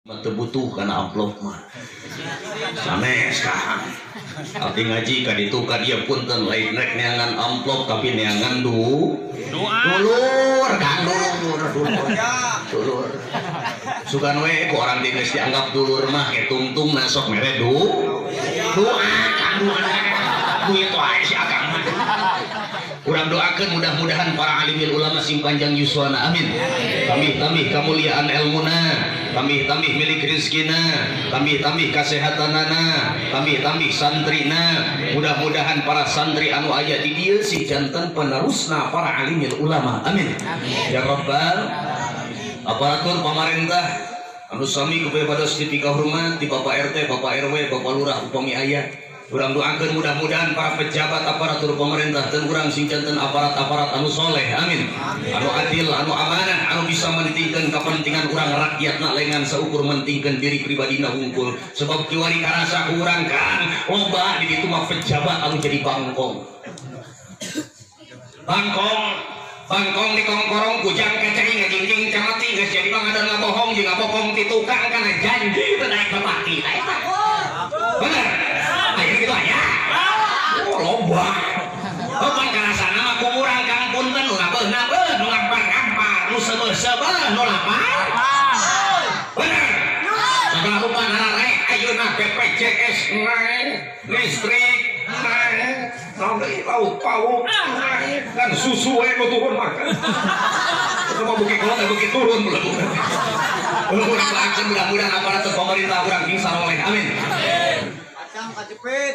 Teu butuh kana amplop mah. Sanes Kang. Abdi ngaji ka ditu ka dieu punten lain rek neangan amplop tapi neangan du dulur Kang, dulur dulur. Dulur. Sugan we ku orang di geus dianggap dulur mah ke tungtungna sok mere du doa Kang, doa. Duit wae si Akang mah. Urang doakeun mudah-mudahan para alimil ulama sing panjang yuswana, amin. Tambih-tambih kamuliaan elmuna, tambih-tambih milik rezekina, tambih-tambih kasehatanana, tambih-tambih santrina. Mudah-mudahan para santri anu aya di dieu sing janten penerusna para alimil ulama, amin. Ya rabbal aparatur pamarentah anu sami kepada dipika hormat di Bapak RT, Bapak RW, Bapak Lurah upami aya. Urang doakeun mudah-mudahan para pejabat aparatur pemerintah dan urang sing janten aparat-aparat anu soleh, amin. Anu adil, anu amanah, anu bisa mentingkeun kepentingan urang rakyatna lengan saukur mentingkeun diri pribadina hungkul. Sebab kiwari karasa ku urang kan loba di ditu mah pejabat anu jadi bangkong. Bangkong, bangkong di kongkorong kujang kecai ngajingjing camati geus jadi bangadan ngabohong jeung ngabokong ti tukang kana janji teu naik bupati. Tah eta. Bener. Gitu aja. Oh, loba. Oh, pan karasana mah kumurang Kang punten nu ngabeunah-beunah, nu ngampar-ngampar, nu seubeuh-seubeuh, nu lapar. Bener. Sagala rupa nararek ayeuna BPJS naik, listrik naik, naon deui lauk pauk naik, dan susu we nu turun mah. Itu mah beuki kolot beuki turun beuleum. Urang doakeun mudah-mudahan aparatur pemerintah urang sing saroleh, amin. Kajepit.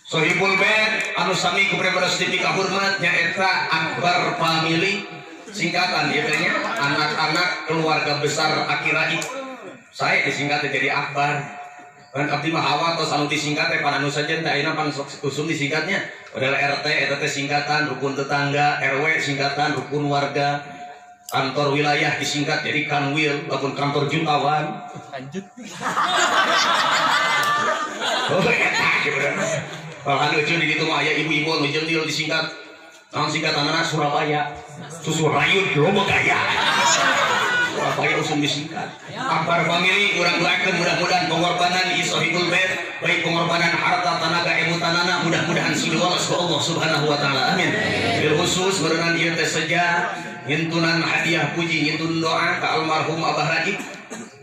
Sohibul bait anu sami kuprebados dipika hormat nyaeta Akbar Family, singkatan ieu teh nya anak-anak keluarga besar Akiraib. Saya disingkat jadi Akbar. Kan abdi mah hawa tos anu disingkat teh pan anu sajen teh ayeuna pan sok usum disingkatnya. Padahal RT eta teh singkatan rukun tetangga, RW singkatan rukun warga. Kantor wilayah disingkat jadi Kanwil, walaupun kantor jutawan. Lanjut. Oh, eta bener. Kalau lucu di ditu mah aya ibu-ibu anu jendil disingkat. Naon singkatanna Surabaya. Susu rayut loba gaya. Surabaya usum disingkat. Akbar Family urang doakeun mudah-mudahan pengorbanan Sohibul Bait, baik pengorbanan harta, tenaga, emutanana mudah-mudahan sing diwales ku Allah Subhanahu wa taala. Amin. Bil khusus meureunan ieu teh seja ngintunan hadiah puji ngintun doa ka almarhum Abah Rajib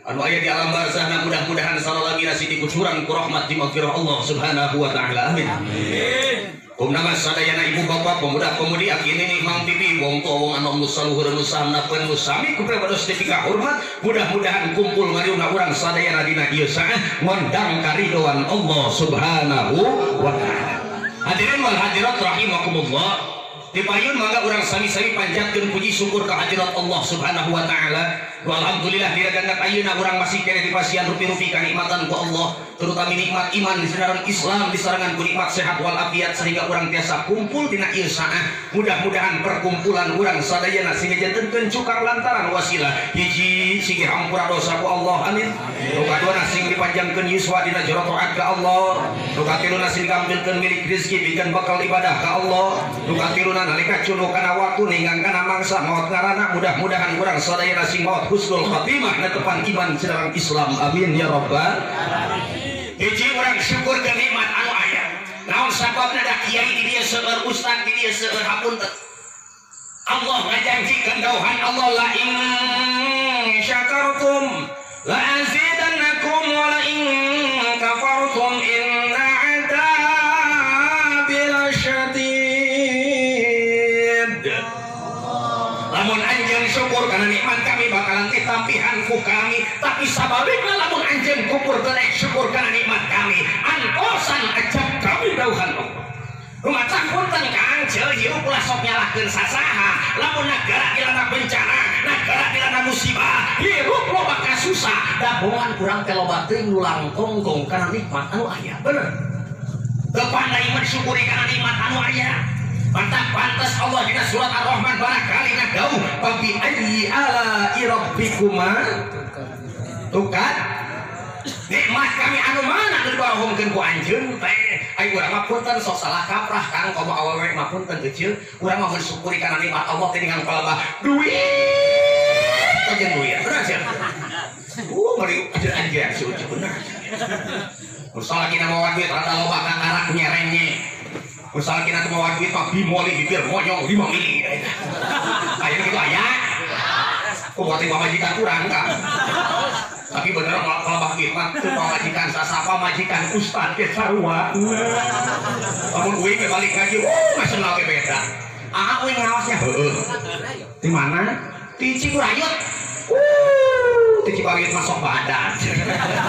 anu aya di alam barzahna mudah-mudahan salalamina sing dikucuran ku rahmat di maghfirah Allah Subhanahu wa taala, amin. Kum nama sadayana ibu bapak pemuda-pemudi aki nini mang bibi wong tua wong anom nu saluhur nu sahamnapeun nu sami kuprebados dipika hormat mudah-mudahan kumpul ngariungna urang sadayana dina ieu saah ngondang karidoan Allah Subhanahu wa taala. Hadirin wal hadirat rahimakumullah. Dipayun mangga urang sami-sami panjatkeun puji syukur ka hadirat Allah Subhanahu wa taala. Walhamdulillah dina dangat ayeuna urang masih keneh dipasihan rupi-rupi kanikmatan ku Allah, terutama nikmat iman disarangan Islam, disarangan ku nikmat sehat walafiat sehingga urang tiasa kumpul dina ieu saah. Mudah-mudahan perkumpulan urang sadayana sing jantenkeun cukar lantaran wasilah hiji sing hampura dosa ku Allah, amin. Nu kaduana sing dipanjangkeun yuswa dina jero taat ka Allah. Nu katiluna sing digambilkeun milik rezeki pikeun bakal ibadah ka Allah. Nu katiluna nalika cunu kana waktu ninggang kana mangsa maot ngarana mudah-mudahan urang sadayana sing maot husnul khatimah netepan iman sareng Islam, amin ya rabbal alamin. Hiji urang syukur ke nikmat anu aya. Naon sababna da kiai di dieu seueur, ustad di dieu seueur, hapunten. Allah ngajanjikeun dauhan Allah la in syakartum la azidannakum wa la in kafartum inna adzabi lasyadid. Lamun anjeun syukur kana nikmat kami bakalan ditampihan ku kami, tapi sabalikna lamun anjeun kufur teu syukur kana nikmat kami antosan ajab kami dauhan Allah. Rumacak punten Kang ceul hirup ulah sok nyalahkeun sasaha, lamun nagara dilanda bencana, nagara dilanda musibah, hirup loba kasusah, dabongan kurang teh loba teuing nu langkong-gong kana nikmat anu aya. Bener. Teu pandai mensyukuri kana nikmat anu aya. Mantap pantas Allah dina surat Ar-Rahman barangkali ngadauh fabi ayyi ala rabbikuma tukat. Nikmat kami anu mana nu dibarohongkeun ku anjeun teh. Ai urang mah punten sok salah kaprah Kang, komo awewe mah punten kecil, urang mah mensyukuri kana nikmat Allah teh dengan palebah duit. Jeung duit. Bener sih. Bari aja si Ucu bener. Usaha kita mawa duit rada loba kakarak nyerengnya. Usaha kita mawa duit mah bimoli bibir monyong 5 mili. Aya kitu aya. Kuat pamajikan kurang kan. Tapi bener kalau bah duit mah teu pamajikan sasapa majikan ustad ge sarua. Lamun uing we balik ngaji, nasional ge beda. Ah uing ngaosnya heueuh. Di mana? Di Cikurayut. Di Cikurayut masuk badan.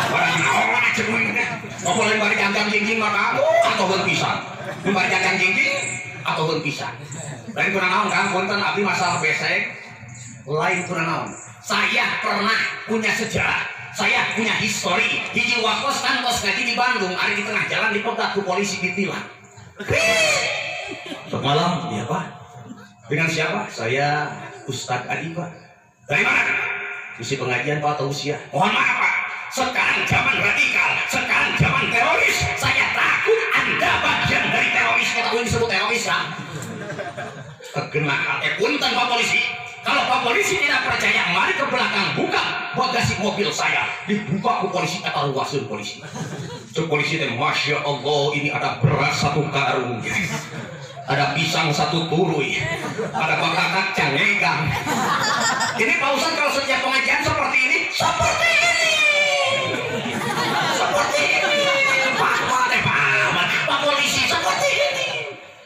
Barang naon cek uing teh. Apa lain bari jangkang jingjing maka atoheun pisan. Mun bari jangkang jingjing atoheun pisan. Lain kuna naon Kang, punten abdi masalah besek. Lain kuna naon. Saya pernah punya sejarah, saya punya histori. Hiji waktos kantos ngaji di Bandung, ari di tengah jalan dipegat ku polisi ditilang. Semalam, iya Pak. Dengan siapa? Saya Ustadz Adi Pak. Dari mana? Isi pengajian Pak atau usia? Mohon maaf Pak, sekarang zaman radikal, sekarang zaman teroris. Saya takut Anda bagian dari teroris. Kata gue disebut teroris kan? Terkena. Punten Pak polisi. Kalau Pak polisi tidak percaya, mari ke belakang, buka bagasi mobil saya. Dibuka ke polisi, kata luasun polisi. Cek polisi teh, Masya Allah, ini ada beras 1 karung, ada pisang 1 turui, ada bakal kacang ngegang. Ini Pak Ustadz kalau setiap pengajian seperti ini, seperti ini, seperti ini. Pak, Pak polisi seperti ini.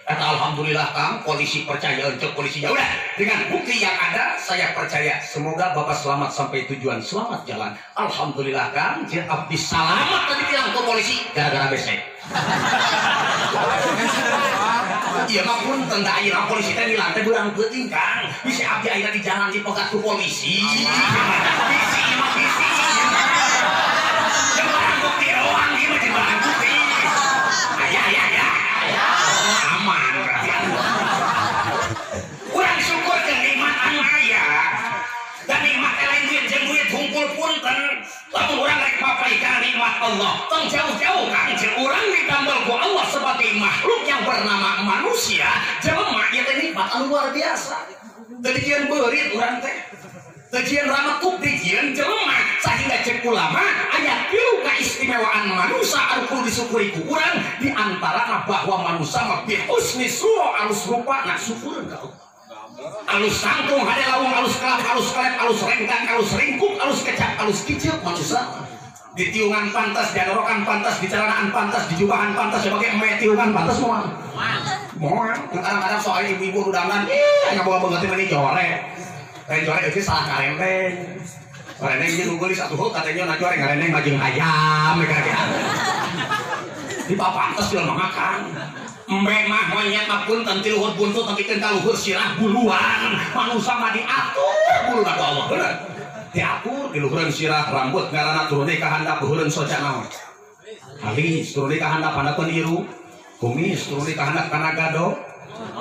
Kata alhamdulillah Kang, polisi percaya untuk polisi. Ya udah, dengan bukti yang ada saya percaya. Semoga Bapak selamat sampai tujuan, selamat jalan. Alhamdulillah Kang, dia abdi selamat tadi bilang ke polisi gara-gara besek. Iya mah punten da ayeuna polisi teh di lantai beurang peuting Kang. Bisa abdi ayeuna di jalan dipegat ku polisi. Bisi mah bisi. Jeung barang bukti doang ieu mah jeung barang bukti. Aya aya aya. Aman berarti. Kurang syukur ke nikmat anu aya. Dan nikmat lain duit jeung duit hungkul punten. Lamun urang rek mapaikan nikmat Allah, tong jauh-jauh Kang, jeung urang ditambal ku Allah sebagai makhluk yang bernama manusia, jelema ieu teh nikmat anu luar biasa. Teu dijieun beurit urang teh. Teu dijieun rametuk, dijieun jelema sehingga cek ulama aya tilu keistimewaan manusia anu kudu disyukuri ku urang, di antarana bahwa manusia mah bi husni sura alus rupa na syukur ka Allah. Alus sangkung hade lawung, alus kelap, alus kelep, alus rengkang, alus ringkuk, alus kecap, alus kicil manusia. Di tiungan pantas, di anorokan pantas, di celanaan pantas, di jubahan pantas, sebagai eme tiungan pantas moal. Moal. Kadang-kadang soal ibu-ibu udangan, ih ngabawa beungeut meni jorek. Lain jorek euy salah karenteng. Karenteng jeung geulis atuh katanya na jorek karenteng mah jeung ayam mereka. Di papantes jelema makan. Embe mah monyet mah punten ti luhur buntut nepikeun ka luhur sirah buluan. Manusa mah diatur buluna ku Allah, bener. Diatur di luhureun sirah rambut ngaranna turun ka handap luhureun soca naon. Halis turun ka handap handapeun iru, kumis turun ka handap kana gado,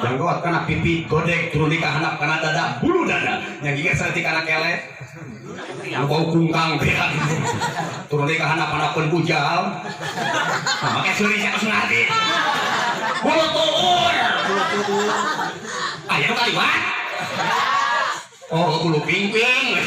janggot kana pipi godek turun ka handap kana dada, bulu dada. Yang gigit saeutik kana kelek. Anu bau kungkang teh. Turun ka handap handapeun bujal. Nah, make seuri sia geus ngarti. Bulu tuur, bulu tuur. Aya nu kaliwat. Oh, bulu pingping,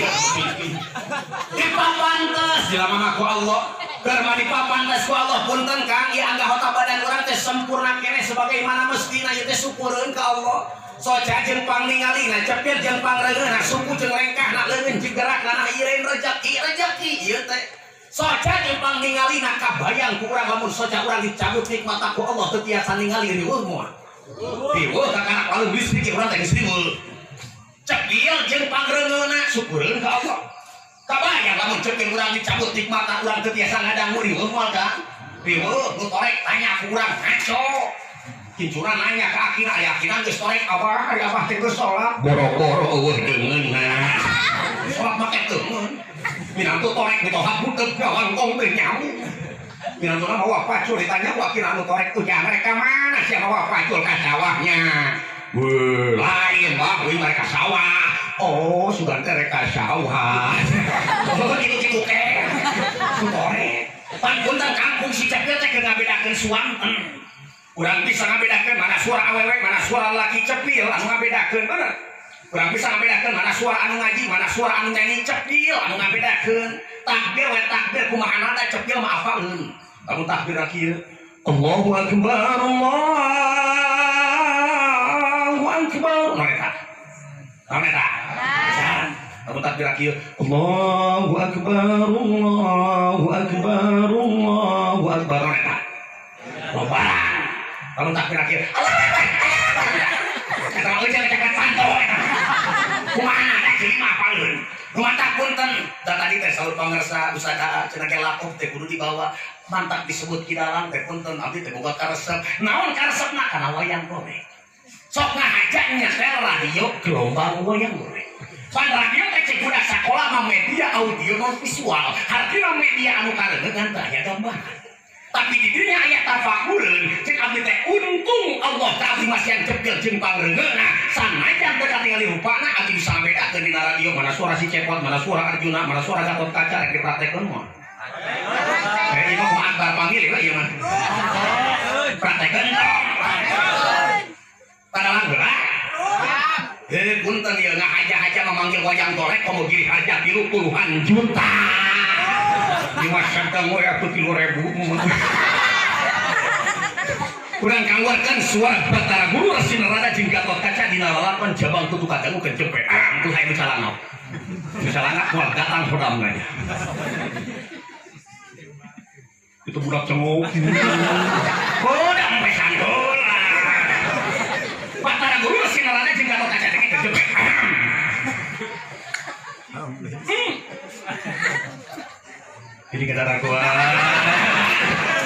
dipapantes jelema mah ku Allah. Keur mah dipapantes ku Allah punten Kang, ieu anggota badan urang teh sempurna keneh sebagaimana mestina ieu teh syukureun ka Allah. Soca jeung pangningalina, cepir jeung pangreungeuna, suku jeung lengkahna, leungeun jeung gerakna, nah ieu lain rejeki, rejeki ieu teh. Soca jeung pangningalina kabayang ku urang lamun soca urang dicabut nikmat ku Allah teu tiasa ningali riweuh moal. Riweuh kakarak lalu listrik urang teh geus riweuh. Cepil jeung pangreungeuna syukureun ka Allah. Kabayang lamun cepil urang dicabut nikmat urang teu tiasa ngadangu riweuh moal Kang. Riweuh nu torek tanya ku urang ngaco. Kincuran nanya ka akina, aya akina geus torek abah, ari abah teh geus salat. Boro-boro eueuh deungeunna. Salat make deungeun. Minantu torek mitoha butet gawangkong teh nyamu. Minantuna mawa pacul ditanya ku akina anu torek ujang mereka mana sia mawa pacul ka sawahnya. Weh, lain bah, weh mereka sawah. Oh, sugan teh reka sawah. Oh, gitu-gitu ke. Torek. Pan punten kampung si cepil teh keur ngabedakeun suanten. Urang bisa ngabedakeun mana suara awewe, mana suara laki cepil anu ngabedakeun bener. Urang bisa ngabedakeun mana suara anu ngaji, mana suara anu nyanyi cepil anu ngabedakeun. Takbir we takbir kumaha nada cepil mah apaleun. Lamun takbir kieu, Allahu akbar, Allahu akbar. Naon eta? Naon eta? Lamun takbir kieu, Allahu akbar, Allahu akbar, Allahu akbar. Naon eta? Loba. Lamun takbir kieu, Allahu akbar. Eta mah eueuh cakap santo eta. Kumaha nada ceuing mah apaleun. Mantap punten, da tadi teh saur pangersa usaha cenah ge lapuk teh kudu dibawa. Mantap disebut kidalang teh punten abdi teh boga karesep. Naon karesepna kana wayang golek. Sok ngahaja nyetel radio gelombang wayang golek. Pan radio teh cek budak sakola mah media audio non visual. Hartina media anu kareungeun teh aya gambaran. Tapi di dirinya aya tafakureun, cek abdi teh untung Allah teh abdi masihan cepil jeung pangreungeuna. Sanajan teu katingali rupana abdi bisa ngabedakeun dina radio mana suara si Cepot, mana suara Arjuna, mana suara Gatot Kaca rek dipraktekeun mah. Eh ieu mah kumaha Akbar panggil we ieu mah. Praktekeun dong. Padalang heula. Eh punten ieu ngahaja-haja memanggil wayang golek komo giri harja 30 juta. Lima santang we atuh 3.000. Urang kaluarkeun suara Batara Guru Resi Narada jeung Gatot Kaca dina lalakon Jabang Tutu Kadangu kejepe. Ah, tuh hayu nu calangap. Nu calangap moal datang hodamna. Itu budak cengok. Hodam pisan heula. Batara Guru Resi Narada jeung Gatot Kaca teh kejepe. Jadi kita raguan.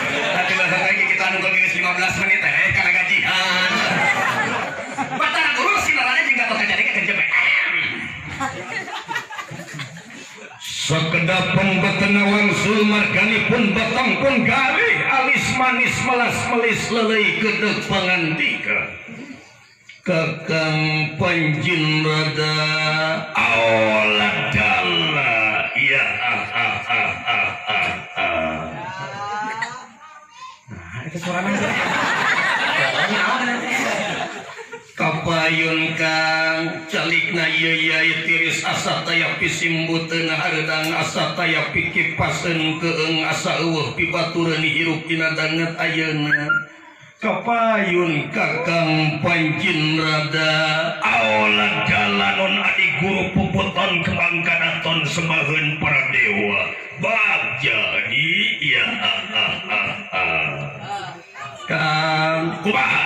Tapi lagi kita nunggu 15 menit karena gajian. Batara Guru Resi Narada jeung Gatot Kaca teh kejepe. Sekedap pembetena wangsul marganipun betong pun garih alis manis melas melis lelei gedeg pangandika. Kakang Panjin Rada aoladala ya ah ah ah ah ah ah. Nah, itu suara mana? Kapayun kang calikna ieu yai tiris asa taya pisimbuteun hareudang asa taya pikipaseun keung asa eueuh pibatureun hirup dina danget ayeuna. Kapayun kakang Panjin Rada aola jalanon adi guru puputon kembang kadaton sembaheun para dewa bagja di ya ah ah ah ah. Kang kumaha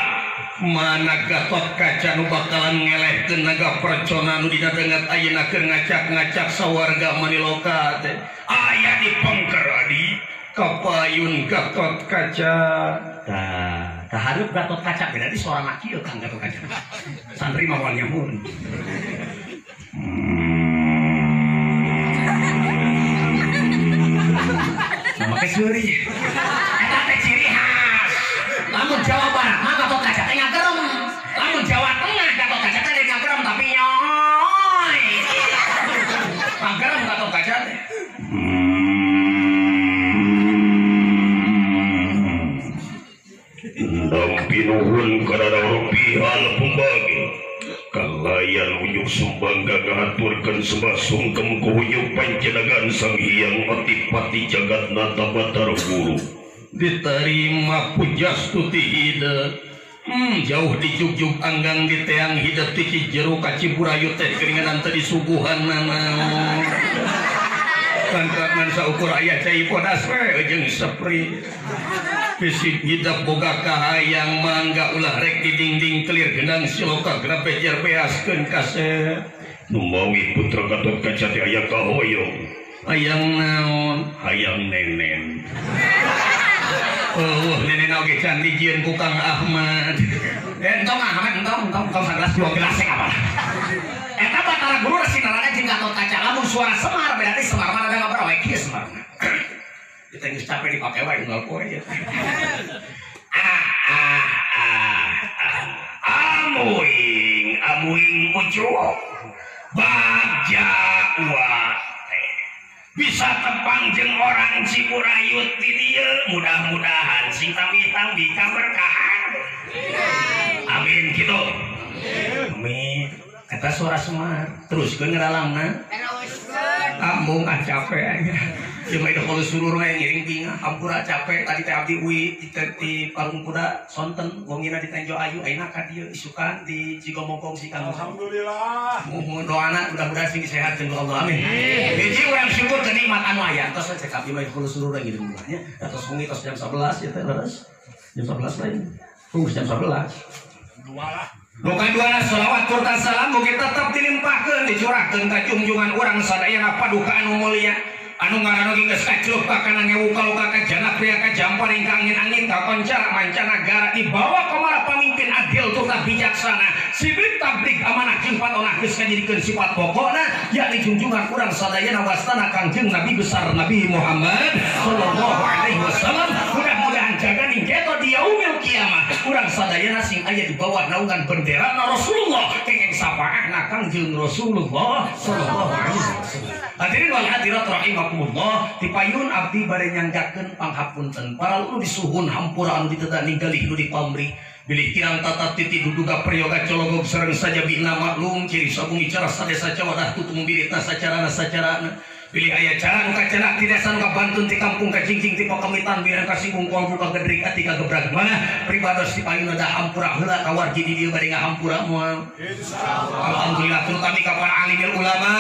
mana Gatot Kaca nu bakalan ngelehkeun naga percona nu dina denget ayeuna keur ngacak-ngacak sawarga maniloka teh aya di pengker adi. Kapayun Gatot Kaca tah kahareup Gatot Kaca berarti suara kieu Kang Gatot Kaca santri mah moal nyamun. Make seuri eta teh ciri khas. Lamun Jawa Barat mah Gatot Kaca teh ngagerem, lamun Jawa Tengah Gatot Kaca teh ngagerem tapi nyoy ngagerem Gatot Kaca teh. Pinuhun kadang rupiah pembagi kalayan unjuk sumbang gagahaturkeun sembah sungkem ku huyuk pancenagan sang hyang otipati jagat nata Batara Guru diterima pujastuti hidep. Jauh dijugjug anggang di teang hidep ti Cijeru ka Ciburayu teh keringanan teh disuguhan nanaon tangkapan saukur aya cai bodas we jeung sepri fisik hidep boga kahayang mangga ulah rek di dinding kelir genang siloka grape jer beaskeun kasep numawi putra Gatot Kaca teh aya kahoyong hayang naon hayang nenen. Oh, nenen oge can dijieun ku Kang Ahmad. Entong Ahmad entong entong entong sagelas dua gelas apa. Eta Batara Guru Resi Narada jeung Gatot Kaca lamun suara Semar berarti Semar mah rada ngabaroek kieu Semar. Kita geus capek dipake wae unggal poe ieu. Ah ah ah ah. Amuing amuing ucuk bagja ua bisa tepang jeung orang Ciburayut di dieu mudah-mudahan sing tami-tami kaberkahan. Amin gitu. Amin. Eta suara Semar teruskeun ngaralangna. Ambung ah capek aja. Ieu mah kalau surur mah ngiring bingah hampura capek tadi teh abdi uwi di Parung Kuda sonten wongina di Tenjo Ayu ayeuna ka dieu isukan di Cigomongkong si Kang. Alhamdulillah. Muhun doana mudah-mudahan sing sehat jeung Allah amin. Hiji urang syukur ke nikmat anu aya tos cek abdi mah kalau surur ngiring nya atos wengi tos jam 11 ya teh leres. Jam 11 lain. Tunggu jam 11. Dua lah. Bukan dua sholawat kurta salam mungkin tetap dilimpahkeun dicurahkeun ka junjungan urang sadayana paduka anu mulia anu ngaranna geus kaclup ka kana ngewu kaluka ka jana pria ka jamparing ka angin-angin ka koncara mancanagara dibawa ka para pamimpin adil turta bijaksana sibik tabligh amanah jeung patonah geus kajadikeun sifat pokokna yakni junjungan urang sadayana wastana Kangjeng Nabi besar Nabi Muhammad sallallahu alaihi wasallam. Mudah-mudahan jaga ningketo di yaumil kiamah urang sadayana sing aya di bawah naungan bendera Rasulullah kenging syafaatna Kangjeng Rasulullah sallallahu alaihi wasallam. Hadirin wal hadirat rahimakumullah, dipayun abdi bade nyanggakeun panghapunten para nu disuhun hampura anu diteda ninggalih nu dipamri bilih kirang tata titi duduga prayoga cologog sareng sajabina maklum ciri sabungi cara sadesa cawadah tutung biritna sacarana sacarana pilih aya cara nu kacenak ti desa nu kabantun ti kampung ka jingjing ti pakemitan biar kasinggung kolbu ka gedrik ati ka gebrag mana pribados ti payun da hampura heula ka wargi di dieu bade ngahampura moal insyaallah. Alhamdulillah terutami ka para alimil ulama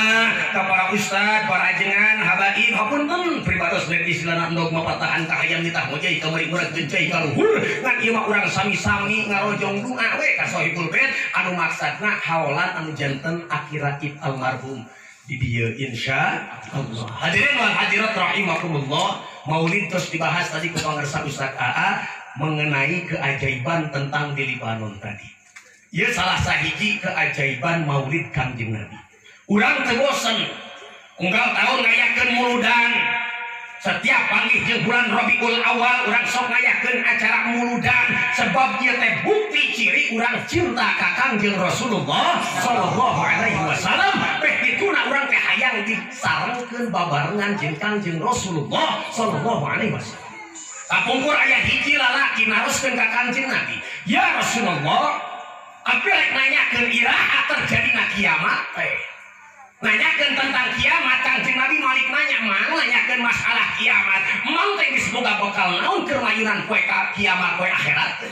ka para ustad para ajengan habaib hapunten pribados rek istilahna endog mapatahan ka hayam nitah mojai ka meuri murag gencai ka luhur ngan ieu mah urang sami-sami ngarojong doa we ka sohibul bait anu maksudna haolan anu janten akhirat almarhum di dieu insya Allah. Hadirin wal hadirat rahimakumullah, maulid terus dibahas tadi ku pangersa Ustaz AA mengenai keajaiban tentang di Libanon tadi. Ieu salah sahiji keajaiban maulid Kangjeng Nabi. Urang teu bosen unggal taun ngayakeun muludan. Setiap panggih jeung bulan Rabiul Awal urang sok ngayakeun acara muludan sebab ieu teh bukti ciri urang cinta ka Kangjeng Rasulullah sallallahu alaihi wasallam. Peh dituna urang teh hayang disarengkeun babarengan jeung Kangjeng Rasulullah sallallahu alaihi wasallam. Kapungkur aya hiji lalaki naroskeun ka Kangjeng Nabi, "Ya Rasulullah, abdi rek nanyakeun iraha terjadina kiamat teh." Nanyakeun tentang kiamat, Kangjeng Nabi malik nanya, "Mang nanyakeun masalah kiamat, mang teh geus boga bekal naon keur mayunan poe ka kiamat poe akhirat?"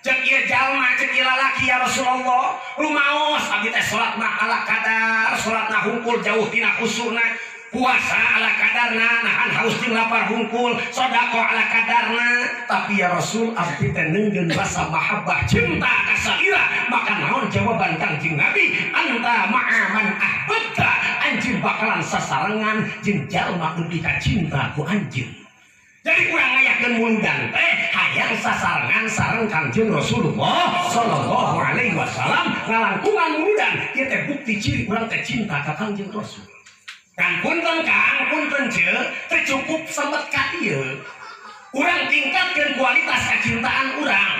Ceuk ieu jalma, ceuk ieu lalaki, "Ya Rasulullah, rumaos abdi teh salatna ala kadar, salatna hungkul jauh tina khusyukna, puasa ala kadarna, nahan haus jeung lapar hungkul, sedekah ala kadarna, tapi ya Rasul abdi teh neunggeun rasa mahabbah cinta ka salira." Maka naon jawaban Kangjeng Nabi? "Anta ma'a man ahbabta." Anjeun bakalan sasarengan jeung jalma nu dikacinta ku anjeun. Jadi urang ngayakeun muludan teh hayang sasarengan sareng Kangjeng Rasulullah sallallahu alaihi wasallam, ngalangkungan muludan ieu teh bukti ciri urang teh cinta ka Kangjeng Rasul. Kang punten Kang, punten ce, teu cukup semet ka ieu. Urang tingkatkeun kualitas kacintaan urang.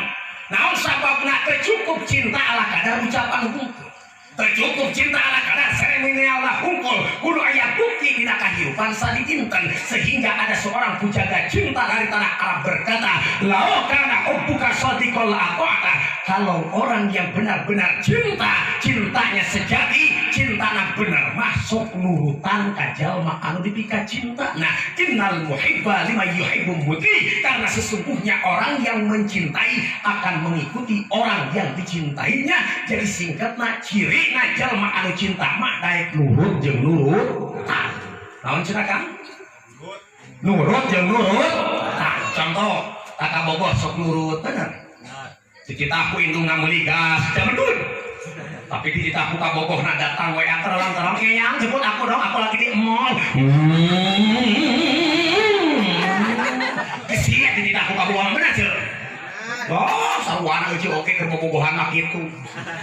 Naon sababna teu cukup cinta ala kadar ucapan hungkul. Teu cukup cinta ala kadar seremonial lah hungkul, kudu aya bukti dina kahirupan sadinten sehingga ada seorang pujaga cinta dari tanah Arab berkata, "Lau kana hubbuka shadiqan la ata'ta." Kalau orang yang benar-benar cinta, cintanya sejati, cintana benar masuk nurutan ka jalma anu dipika cinta. Nah, innal muhibba lima yuhibbu muti, karena sesungguhnya orang yang mencintai akan mengikuti orang yang dicintainya. Jadi singkatna cirina jalma anu cinta mah daek nurut jeung nurut. Naon cenah Kang? Nurut jeung nurut. Tah, contoh tata bogoh sok nurut bener. Dicitaku indungna meuli gas jamedun. Tapi dicitaku ka bogohna datang we terang-terang eyang jemput aku dong, aku lagi di mall. Geus dicitaku ka bogohna bener ce. Oh, sarwana euy oke keur bobogohan mah kitu.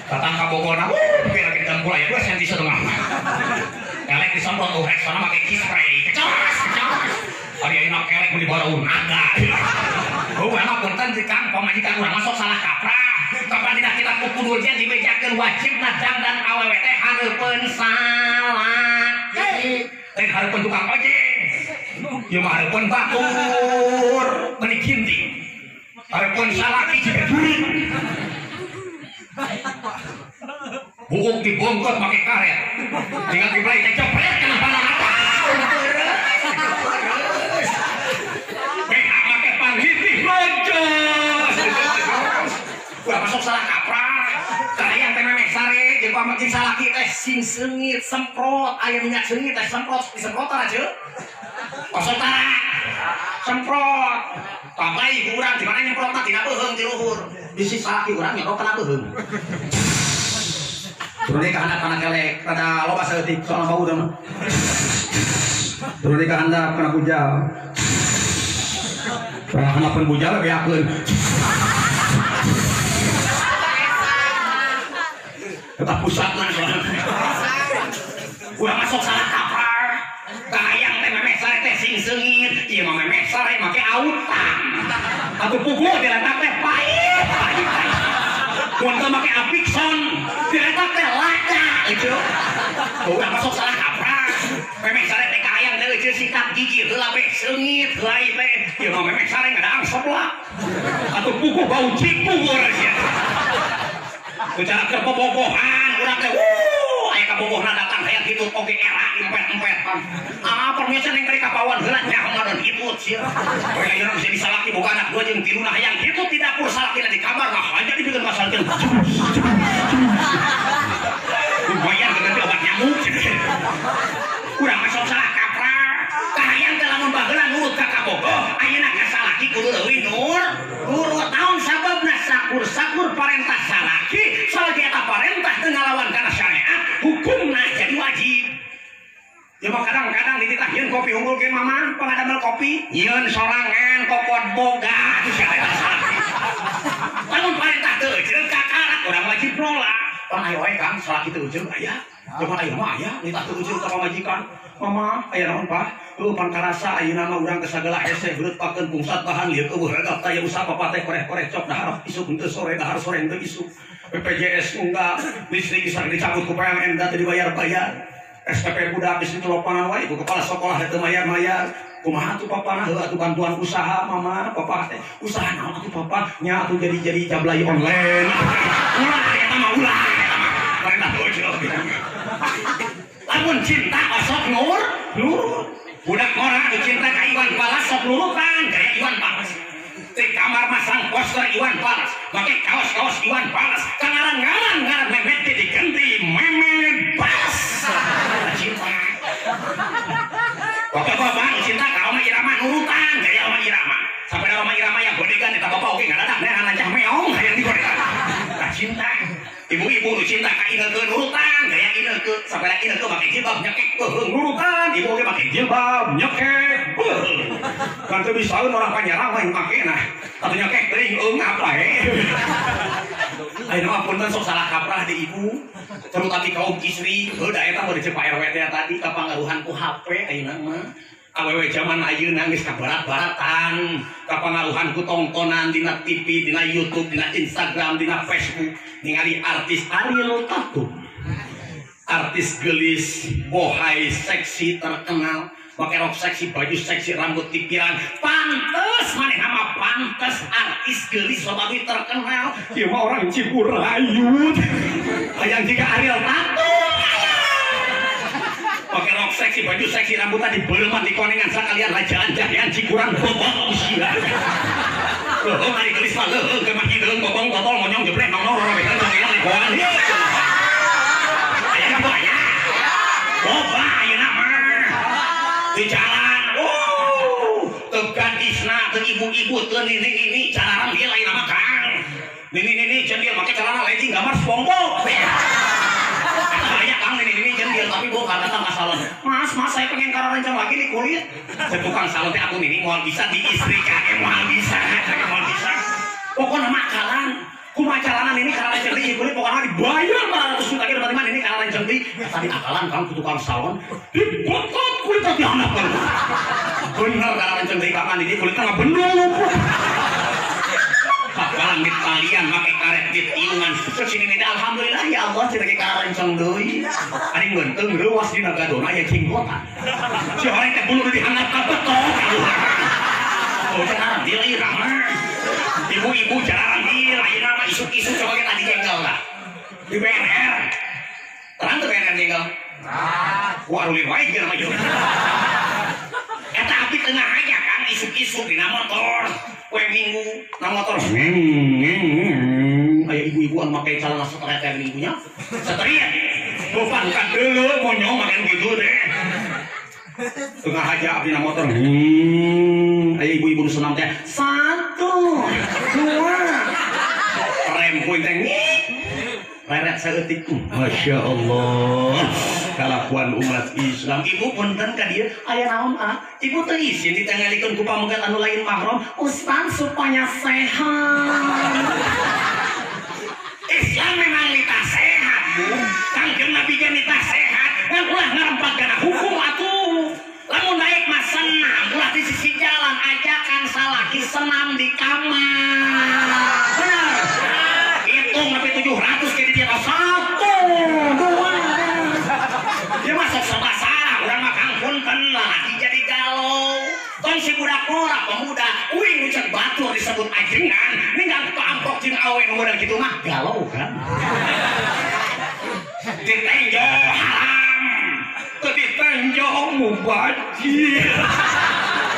Datang ka bogohna, wuh, lagi dempul aya 2 senti setengah. Kelek disemprot oh Rexona make kispray. Kecos, kecos. Ari ayeuna kelek mun dibawa naga. Oh, emang punten di Kang, pamajikan urang masuk salah kaprah. Kapan tidak kita kudu dibejakeun wajibna dangdan awewe teh hareupeun salaki. Teh hareupeun tukang ojek. Ieu mah hareupeun batur meuni ginting. Hareupeun salaki jiga jurig. Buuk dibongkot make karet. Tinggal dibelai teh cepret kana panah. Terus. BH make panghitih loncos. Ulah masuk salah kaprah. Kahayang teh memeh sare jeung pamajikan salaki teh sing seungit semprot, aya minyak seungit teh semprot disemprotan aja. Kosong tara. Semprot. Papai ibu urang di mana nyemprotna dina beuheung ti luhur. Bisi salaki urang nyemprot kana beuheung. Turun ka handap kana kelek, rada loba saeutik soalna bau teh mah. Turun ka handap kana bujal. Kana handapeun bujal beakeun. Tetap pusatna soalna. Urang masuk salah kaprah. Kahayang teh memeh sare teh sing seungit, ieu mah memeh sare make autan. Atuh puguh diletak teh pahit, pahit. Mun teu make apikson, diletak teh lada itu. Urang masuk salah kaprah. Memeh sare teh kahayang teh euceut sikat gigi heula be seungit heula teh. Ieu mah memeh sare ngadaang seblak. Atuh puguh bau cikur sia. Secara keur bobogohan urang teh aya kabogohna datang hayang hitut oge era empet-empet. Ah, permisi neng ka kapawan heula nyaho ngadon hitut sia. Poe ayeuna geus jadi salaki boga anak dua jeung tiluna hayang hitut di dapur salakina di kamar mah hanya dibikeun masalkeun. Lumayan ganti obat nyamuk. Urang masuk salah kaprah. Kahayang teh lamun baheula nurut ka kabogoh, ayeuna ka salaki kudu leuwih nurut. Naon sababna sakur-sakur parentah salaki, salaki eta parentah teu ngalawan kana syariat, hukumna jadi wajib. Ya mah kadang-kadang dititah yeun kopi unggul ge mama, pangadamel kopi, yeun sorangan kokot boga tu syariat salaki. Lamun parentah teu euceun kakarak urang wajib nolak. Pan ayo wae Kang, salaki teu euceun aya. Jaman ayeuna mah aya, nitah teu euceun ka pamajikan. Mama, aya naon Pak? Heuh pan karasa ayeuna mah urang kesagala hese beureup pakeun pungsat bahan lieur eueuh regap taya usaha papa teh koreh-koreh cok dahar isuk henteu sore dahar sore henteu isuk. BPJS unggah, listrik bisa dicabut ku PLN da teu dibayar-bayar. SPP budak geus ditelopanan wae ku kepala sekolah teu mayar-mayar. Kumaha atuh papana heuh atuh bantuan usaha mama, papa teh usaha naon atuh papa nya atuh jadi jablay online. Ulah eta mah ulah eta mah. Parentah teu euceun. Lamun cinta osok nurut. Budak ngora anu cinta ka Iwan Fals sok nurutan gaya Iwan Fals. Di kamar masang poster Iwan Fals, make kaos-kaos Iwan Fals, kangaran-ngaran ngaran Memet ge diganti Memet Fals. Cinta. Bapak-bapak anu cinta ka Oma Irama nurutan gaya Oma Irama. Sampai Oma Irama yang godegan eta bapak oge ngadadak neangan lancah meong hayang digodegan. Tah cinta. Ibu-ibu nu cinta ka Ineke nurutan gaya Ineke, sampai Ineke make jilbab nyekek beuheung nurutan, ibu oge make jilbab nyekek beuheung. Kan teu bisaeun orang panyarang mah makena. Atuh nyekek teuing eungap wae. Ayeuna mah punten sok salah kaprah di ibu, terutama kaum istri, heuh da eta mah diceuk Pak RW teh tadi kapangaruhan ku HP ayeuna mah. Awewe zaman ayeuna geus kabarat-baratan, kapangaruhan ku tongtonan dina TV, dina YouTube, dina Instagram, dina Facebook, ningali artis Ariel Tatum. Artis gelis, bohai, seksi, terkenal, pakai rok seksi, baju seksi, rambut tipiran, pantes manehna mah pantes artis gelis loba terkenal. Ieu mah orang Ciburayut. Hayang jiga Ariel Tatum. Pakai rok seksi, baju seksi, rambutnya dibeleuman dikonengan sakalian rajaan jahean cikuran bobok usia. Leuheung ari gelis mah leuheung keur mah hideung bobong totol monyong jebleh nongol robekan congean leboan. Aya ka aya. Loba ayeuna mah. Di jalan, teu gadisna, teu ibu-ibu, teu nini-nini, cararan ieu lain mah Kang. Nini-nini jendil make celana legging gambar SpongeBob. Banyak Kang nini-nini jendil tapi bukan datang ke salon. Mas, mas saya pengen kararencang lagi di kulit. Tukang salon teh aku nini moal bisa di istri kakek moal bisa, kakek moal bisa. Pokoknya makalan, kumaha calanan ini kararencang di kulit pokoknya dibayar 400 juta ge mana ini kararencang di. Tadi akalan Kang ku tukang salon dibotot kulitnya dihandapkeun. Bener kararencang di Kang ini kulitnya ngabendul lumpuh. Kapalang di talian make karet di tiungan. Terus ini teh alhamdulillah ya Allah cenah ge kararencang deui. Ari geunteng reuas dina gadona aya jenggotan. Si horeng teh bulu dihandap ka betok. Oh jarang deui mah. Ibu-ibu jarang deui ayeuna mah isuk-isuk coba ge tadi jengkel lah. Di BNR. Ku arulin wae geuna mah ieu. Eta abdi tengah aja Kang isuk-isuk dina motor. Poe Minggu na motor. Aya ibu-ibu anu make celana setret teh minggunya. Setret. Bopan kadeuleu monyong makan gitu teh. Tengah aja abdi na motor. Aya ibu-ibu nu senam teh. 1 2 rem kuing teh. Reret saeutik. Masya Allah. Kalakuan umat Islam. Ibu punten ka dieu aya naon ah? Ibu teu izin ditangalikeun ku pamegat anu lain mahram. Ustaz supaya sehat. Islam memang nitah sehat, Bu. Kangjeng Nabi ge nitah sehat. Ngan ulah ngarempat kana hukum atuh. Lamun naik mah senam, ulah di sisi jalan ajakan salaki senam di kamar. Benar. Hitung sampai 700 jadi dia 1 2. Dia masuk serba salah, urang mah Kang punten lalaki jadi galau. Tong si budak ngora pemuda, uing nu ceuk batur disebut ajengan, ninggal paampok jeung awe nu model kitu mah galau kan. Ditenjo haram, teu ditenjo mubajir.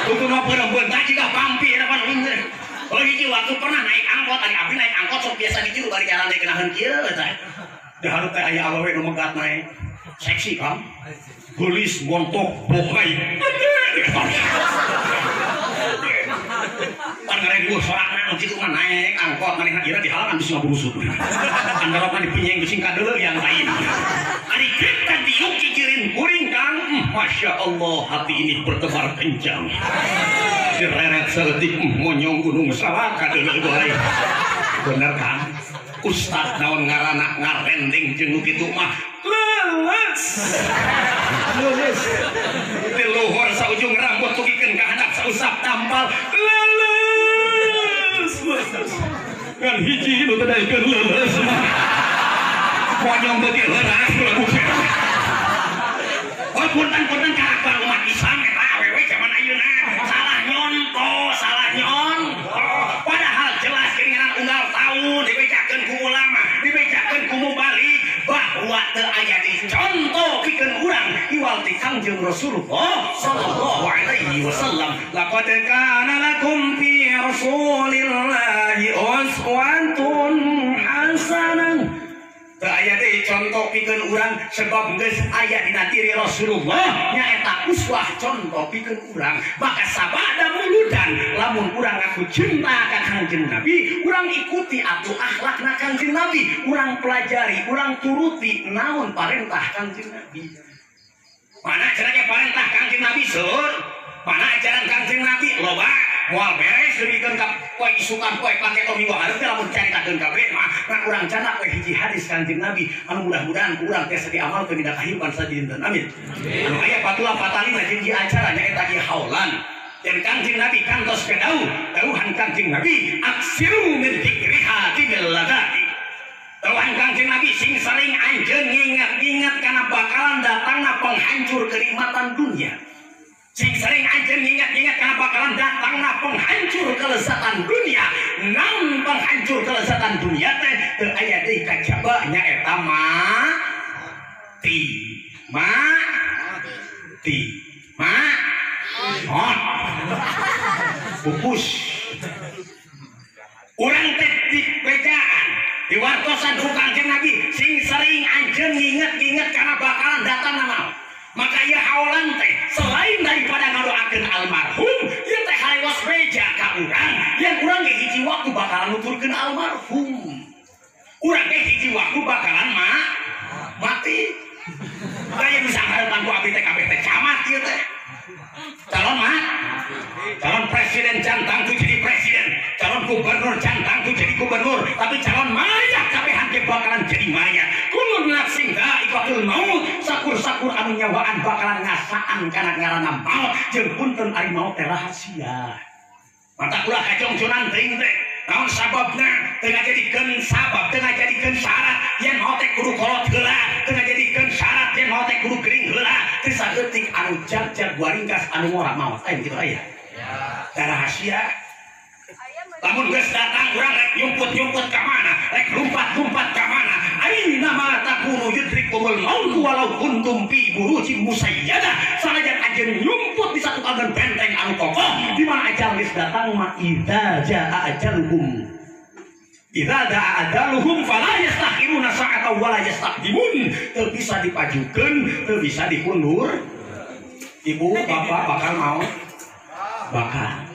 Tutu mah peuneuh-peuneuh jiga vampir pan bener. Oh hiji waktu pernah naik angkot, ari abdi naik angkot sok biasa di jero bari jalan teh keunaheun kieu teh. Dihareup teh aya awewe nu megat naik. Seksi Kang. Geulis montok bokai. Pan ngareng sorangan nu kitu mah naik angkot manehna ira dihalangan bisi ngaburusut. Andaropna dipinyeng bising kadeuleu yang lain. Ari kita diuk cicirin kuring Kang. Masya Allah hati ini berdebar kencang. Direret saeutik monyong gunung Salaka deuleu bae. Bener Kang. Ustaz naon ngaranna ngarendeng jeung nu kitu mah leuleus. Leuleus. Di luhur saujung rambut tugikeun ka handap sausap tampal leuleus. Ngan hiji nu teu daekeun leuleus mah. Monyong beuti heuras lagu. Oh punten-punten karakter umat Islam eta awewe zaman ayeuna salah nyonto, salah nyonto. Padahal jelas geuningan unggal taun dibejakeun ku ulama, dibejakeun ku mubalik bahwa teu aya diconto pikeun urang iwal ti Kangjeng Rasulullah sallallahu alaihi wasallam. Laqad kana lakum fi rasulillahi uswatun hasanah. Teu aya deui conto pikeun urang sebab geus aya dina diri Rasulullah nyaeta uswah conto pikeun urang. Maka sabada muludan lamun urang ngaku cinta ka Kangjeng Nabi, urang ikuti atuh akhlakna Kangjeng Nabi, urang pelajari, urang turuti naon parentah Kangjeng Nabi. Mana cenah ge parentah Kangjeng Nabi seueur, mana ajaran Kangjeng Nabi loba. Moal beres dugikeun ka poe isukan poe paketo minggu hareup teh lamun caritakeun kabeh mah ngan urang canak we hiji hadis Kangjeng Nabi anu mudah-mudahan ku urang tiasa diamalkeun dina kahirupan sadinten. Amin. Anu aya patula patalina jeung ieu acara nyaeta ieu haulan. Dan Kangjeng Nabi kantos ka dawuh, dawuhan Kangjeng Nabi aksiru min dzikriha timil ladati. Dawuhan Kangjeng Nabi sing sering anjeun nginget-nginget kana bakalan datangna penghancur kenikmatan dunia. Sing sering anjeun nginget-nginget kana bakalan datangna penghancur kelezatan dunia. Naon penghancur kelezatan dunia teh teu aya deui kajaba nyaeta mati. Mati. Ma. Hot. Pupus. Urang teh dibejaan diwartosan ku Kangjeng Nabi sing sering anjeun nginget-nginget kana bakalan datangna maut. Maka ieu haolan teh selain daripada ngadoakeun almarhum, ieu teh harewas beja ka urang, yang urang ge hiji waktu bakalan nuturkeun almarhum. Urang ge hiji waktu bakalan mati. Daya bisa ngarepan ku abdi teh kabeh teh camat ieu teh. Calon mah, calon presiden cantang tuh jadi presiden, calon gubernur cantang tuh jadi gubernur, tapi calon mayat kabehan ge bakalan jadi mayat. Kullu nafsin dha'iqatul maut, sakur-sakur anu nyawaan bakalan ngasaan kana ngaranna maut, jeung punten ari maut teh rahasia. Mata ulah kacongconan teuing teh. Naon sababna? Teu ngajadikeun sabab, teu ngajadikeun syarat yen maot teh kudu kolot heula, teu ngajadikeun syarat yen maot teh kudu gering heula. Teu saeutik anu jag-jag waringkas anu ngora maot. Aya kitu aya. Ya. Rahasia. Lamun geus datang urang rek nyumput-nyumput ka mana, rek lumpat-lumpat ka mana. Aina ma takunu yudrikumul maut walau kuntum fi burujin musayyadah. Sanajan anjeun nyumput di satu agan benteng anu kokoh, di mana ajal geus datang mah idza jaa ajaluhum. Idza daa ajaluhum fala yastakhiruna sa'atan wala yastaqdimun. Teu bisa dipajukeun, teu bisa dikundur. Ibu, bapak bakal mau bakal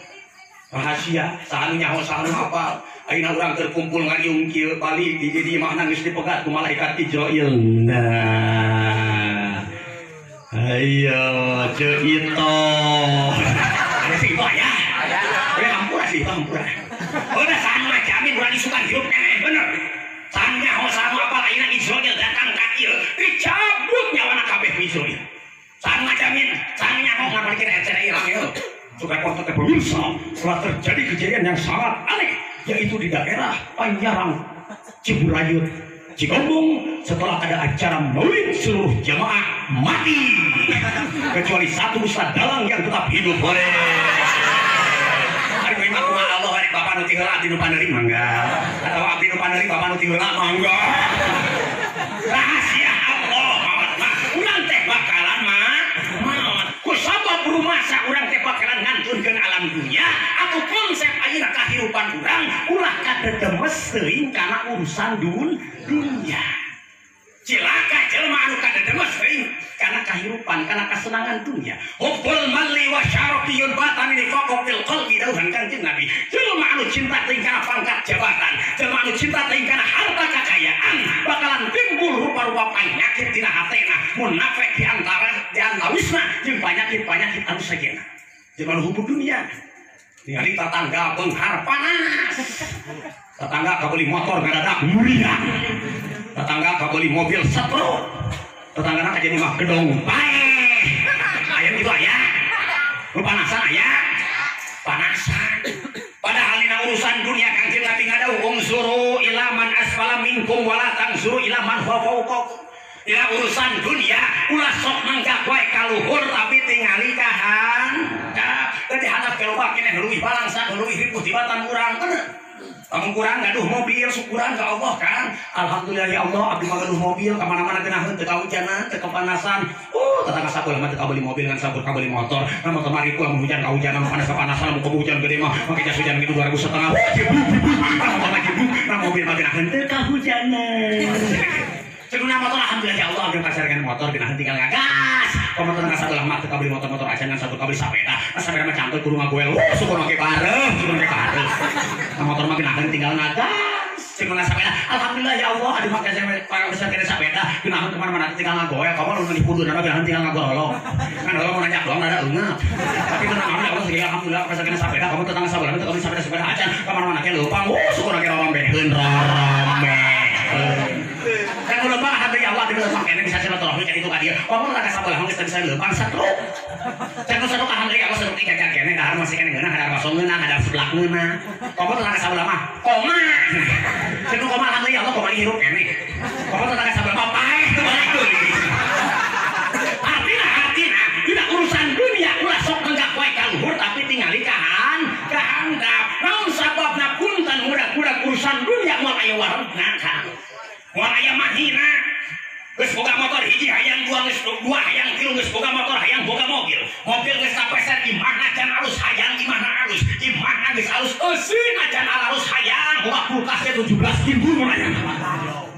rahasia saha nu nyaho saha nu hafal. Ayeuna urang terkumpul ngariung kieu balik di dieu mah geus dipegat ku malaikat Ijrail. Nah, ayo ceu ito. Ada sih itu aya. Aya hampura sih itu hampura. Udah saha nu ngajamin urang isukan hirup keneh bener. Saha nu nyaho saha nu hafal ayeuna Ijrail datang ka ieu dicabut nyawana kabeh ku Ijrail. Saha nu ngajamin, saha nu nyaho ngapalkeun RCTI rame heuh. Suka kontak ke pemirsa, telah terjadi kejadian yang sangat aneh, yaitu di daerah Panyarang, Ciburayut, Cigombong. Setelah ada acara maulid, seluruh jamaah mati, kecuali satu ustaz dalang yang tetap hidup. Boleh. Hari ini aku Allah, hari bapak nu ti heula abdi nu paneuri mangga, atau abdi nu paneuri bapak nu ti heula mangga. Rahasia Allah maot mah, urang teh bakalan mah maot. Kusabab rumasa urang teh bakalan ngantunkeun alam dunia atau konsep ayeuna kahirupan urang ulah kadedemes teuing kana urusan dunia. Cilaka jelema anu kadedemes teuing kana kahirupan, kana kasenangan dunia. Hubbul mali wa syarafi yunbatani nifaqu fil qalbi dauhan Kanjeng Nabi. Jelema anu cinta teuing kana pangkat jabatan, jelema anu cinta teuing kana harta kakayaan, bakalan timbul rupa-rupa penyakit dina hatena, munafik di antara di antawisna jeung penyakit-penyakit anu sejenna. Jelema anu hubur dunia. Ningali tetangga beunghar panas. Tetangga kabeli motor ngadadak muria. Tetangga kabeli mobil setruk. Tetangga nak jadi mah gedong bae. Aya gitu aya. Nu panasan aya. Panasan. Padahal dina urusan dunia Kangjeng Nabi ngadawuh unsuru ila man asfala minkum wala tansuru ila man huwa fawqakum. Dina urusan dunia ulah sok manggak wae ka luhur tapi tingali ka handap. Teu dihandap ke loba keneh leuwih balangsa leuwih ripuh tibatan urang bener. Lamun kurang gaduh mobil syukuran ka Allah kan. Alhamdulillah ya Allah abdi mah gaduh mobil ka mana-mana geunaheun teu kahujanan teu kepanasan. Tetangga sakulah mah teu kabeli mobil ngan sakur kabeli motor. Nah motor mah ripuh lamun hujan kahujanan panas kepanasan lamun hujan gede mah make jas hujan gitu 2.500. Nah motor mah jebuk, nah mobil mah geunaheun teu kahujanan. Ceguna motor alhamdulillah ya Allah abdi pasarkeun motor geunaheun tinggal ngagas. Komotor ngan sakulah mah teu kabeli motor-motor acan ngan sakur kabeli sapeda. Nah sapeda mah cangkeul kudu ngagoel. Syukur make bareuh, syukur make bareuh. Nah motor mah geunaheun tinggal ngagas. Ceguna sapeda alhamdulillah ya Allah abdi make besar kene sapeda geunaheun kemana-mana tinggal ngagoel. Komo nu di kuduna geunaheun tinggal ngagorolong. Kan holong mau nanjak doang rada eungap. Tapi tenang aja Allah segala alhamdulillah pasar kene sapeda komo tetangga sabelah teu kabeli sapeda-sapeda acan kemana-mana ke leumpang. Syukur make rorombeheun rorombeheun. Kan leumpang alhamdulillah ya Allah abdi leumpang kene bisa silaturahmi ka ditu ka dieu. Komo tetangga sabelah geus teu bisa leumpang setruk. Cek nu setruk alhamdulillah Allah setruk ikan kene dahar masih kene ngeunah hadar basong ngeunah hadar seblak ngeunah. Komo tetangga sabelah mah koma. Cek nu koma alhamdulillah Allah koma hirup kene. Komo tetangga sabelah mah paeh teu balik deui. Artina artina dina urusan dunia ulah sok nenggak wae ka luhur tapi tingali ka handap. Naon sababna punten mudah-mudah urusan dunia moal aya waregna ka. Moal aya mahina. Geus boga motor hiji hayang dua geus dua hayang tilu geus boga motor hayang boga mobil. Mobil geus sapeser imahna can alus hayang imahna alus. Imahna geus alus euseun can alus hayang boga kulkas teh 17 timbul mun aya.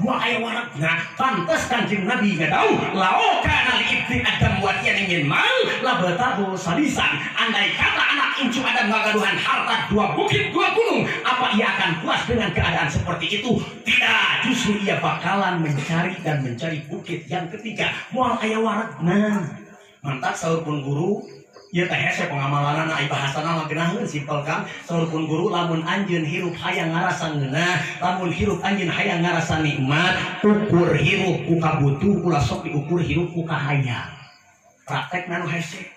Moal aya waregna. Pantes Kanjeng Nabi ngadawuh lao kana li ibni Adam wadiyan min mal labatahu salisan. Andai kata anak incu Adam ngagaduhan harta dua bukit dua gunung, apa ia akan puas dengan keadaan seperti itu? Tidak, justru ia bakalan mencari dan mencari bukit yang ketiga. Moal aya waregna. Mantap saur pun guru ieu teh hese pengamalanana ai bahasana mah geunaheun simpel kan. Saur pun guru lamun anjeun hirup hayang ngarasa ngeunah, lamun hirup anjeun hayang ngarasa nikmat, ukur hirup ku kabutuh ulah sok diukur hirup ku kahayang. Praktekna nu hese.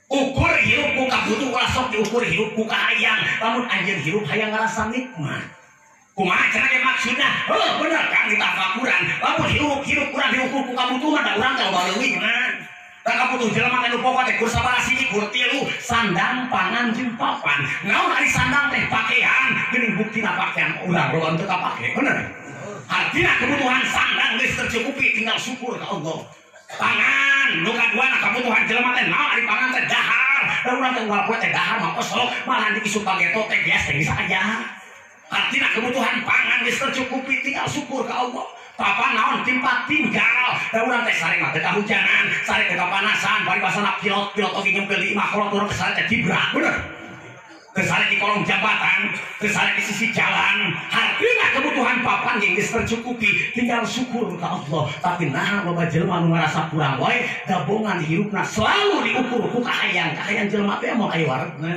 Ukur hirup ku kabutuh ulah sok diukur hirup ku kahayang. Lamun anjeun hirup hayang ngarasa nikmat. Kumaha cenah ge maksudna? Heuh bener kan ditafakuran. Lamun hirup hirup urang diukur ku kabutuh mah da urang teh loba leuwih mah. Da kabutuh jelema teh nu pokok teh kur sabaraha siji kur tilu sandang pangan jeung papan. Naon ari sandang teh pakaian geuning buktina pakaian urang loba teu kapake bener. Artinya kebutuhan sandang geus tercukupi tinggal syukur ka Allah. Pangan nu kaduana kebutuhan jelema teh naon ari pangan teh dahar. Da urang teh unggal poe teh dahar mah osok malah di isuk pageto teh biasa geus aya. Artinya kebutuhan pangan geus tercukupi tinggal syukur ka Allah. Papa naon tempat tinggal. Da urang teh sare mah teh kahujanan, sare teh kapanasan, bari basana pilot-pilot oge nyempil di imah kolot urang teh sare teh cibrak, bener. Kesare di kolong jambatan, kesare di sisi jalan. Artinya kebutuhan papan yang geus tercukupi, tinggal syukur ka Allah. Tapi nah loba jelema nu ngarasa kurang wae, gabungan hirupna selalu diukur ku kahayang. Kahayang jelema teh moal aya waregna.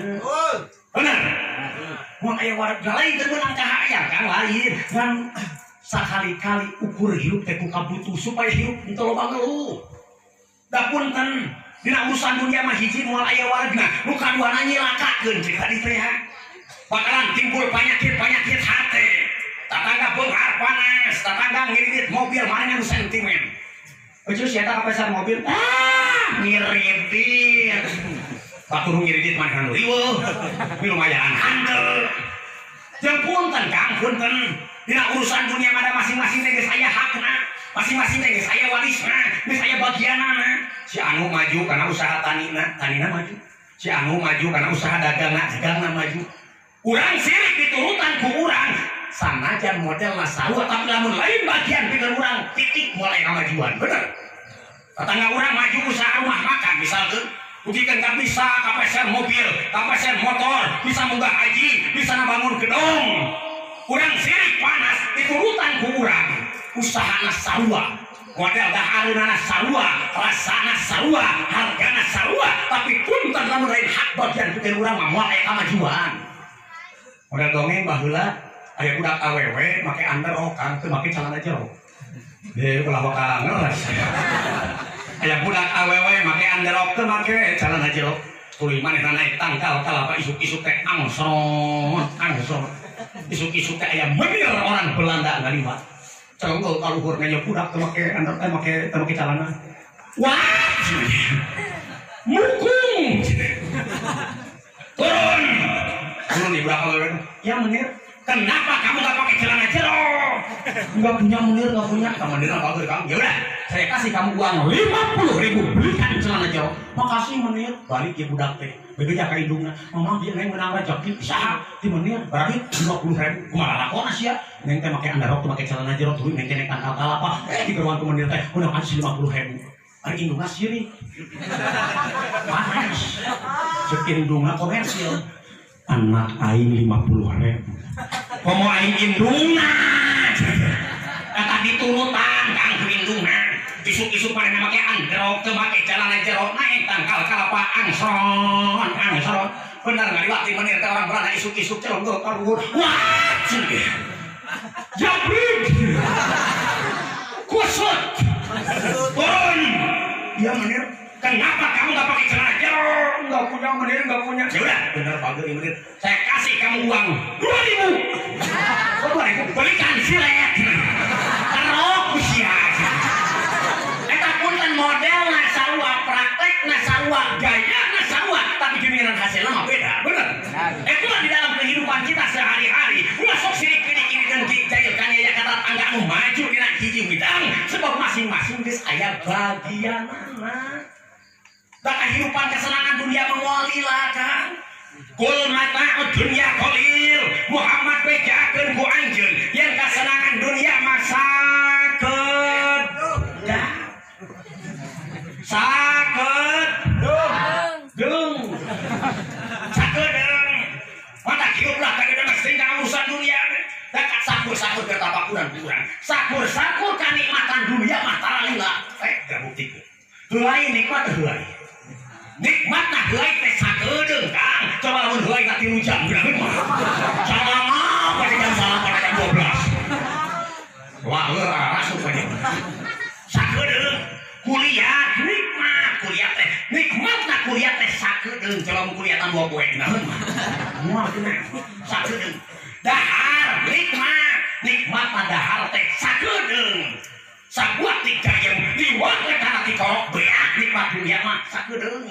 Bener. Moal aya waregna lain teu meunang kahayang kang lain. Ngan sakali-kali ukur hirup teh ku kabutuh supaya hirup henteu loba ngeluh. Da punten dina urusan dunia mah hiji moal aya waregna, nu kaduana nyilakakeun cek tadi teh ya. Bakalan timbul penyakit-penyakit hate. Tatangga beunghar panas, tatangga ngiridit mobil manehna nu sentimen. Euceus sia ka pasar mobil, ah ngiridit. Batur ngiridit manehna nu riweuh, lumayan hanteu. Jeung punten Kang, punten. Dina urusan dunia mah masing-masing teh geus aya hakna, masing-masing teh geus aya walisna, geus aya bagianana. Si anu maju karena usaha tanina, tanina maju. Si anu maju karena usaha dagangna, dagangna maju. Urang sirik diturutan ku urang. Sanajan modelna sarua tapi lamun lain bagian pikeun urang titik mulai kamajuan, bener. Tetangga urang maju usaha rumah makan misalkan, buktikan ka bisa kapeser mobil, kapeser motor, bisa munggah haji, bisa ngabangun gedung. Urang sirik panas diturutan ku urang. Usahana sarua, model dahareunana sarua, rasana sarua, hargana sarua, tapi punten lamun lain hak bagian pikeun urang mah moal aya kamajuan. Model dongeng baheula aya budak awewe make underrok Kang, teu make celana jero. Deui ulah waka ngeres. Aya budak awewe make underrok teu make celana jero. Tuluy manehna naik tangkal kalapa isuk-isuk teh angsron, angsron. Isuk-isuk teh aya menir orang Belanda ngaliwat. Cengkel kaluhur nanya budak teu make under teh make celana. Wah! Mukung. Turun. Turun di belakang awewe. Ya menir, kenapa kamu gak pakai celana jero? Enggak punya menir, enggak punya. Kamu menir apa kamu? Ya udah, saya kasih kamu uang 50.000 belikan celana jero. Makasih menir. Balik ya budak teh. Bebeja ka indungna. Mama dia neng menang rezeki saha ti menir berarti 50.000. Kumaha lakona sia? Neng teh make underrok teh make celana jero tuluy neng teh naik tangkal kalapa. Digeruan ku menir teh menang 50.000. Ari indungna sirik. Panas. Ceuk indungna komersil. Anak aing 50.000. Komo aing indungna. Eta diturutan kang ku indungna. Isuk-isuk manehna make androk teu make celana jero naik tangkal kalapa angsron, angsron. Bener ngaliwat di menir teh orang Belanda isuk-isuk celonggo kaluhur. Wah, jabrik. Kusut. Turun. Iya menir, kenapa kamu gak pakai celana jero? Enggak punya menir, enggak punya. Ya udah, bener bagus ini menir. Saya kasih kamu uang 2.000. Kok 2.000? Belikan silet. Kerok usia. Eta punten model sarua, praktekna sarua, gayana sarua, tapi giliran hasilnya mah beda, bener. Itulah di dalam kehidupan kita sehari-hari. Ulah sok sirik kiri-kiri dengki jahil kan ya kata tangga nu maju dina hiji bidang sebab masing-masing geus aya bagianana. Da kehidupan kesenangan dunia mewalilah kan. Kul mata'ud dunya qalil. Muhammad bejakeun ku anjeun yen kasenangan dunia mah sakeut. Sakeut deung. Sakedeung. Mata hiuplah kadang mesti urusan dunia. Da sakur-sakur ketapakuran kurang. Sakur-sakur kanikmatan dunia mah taralila. Terbukti. Heulai nikmat heulai. Nikmat nah heulai teh sakedeung Kang. Coba lamun heulai ka 3 jam geura mah. Salama pada jam 8 jam 12. Wah, leur asup aja. Sakedeung kuliah nikmat kuliah teh. Nikmat nah kuliah teh sakedeung. Coba mun kuliah tan 2 poe geura mah. Moal geuna. Sakedeung. Dahar nikmat, nikmat mah dahar teh sakedeung. Sabuat ti gayeng, liwat we kana ti korok beak nikmat dunia mah sakedeung.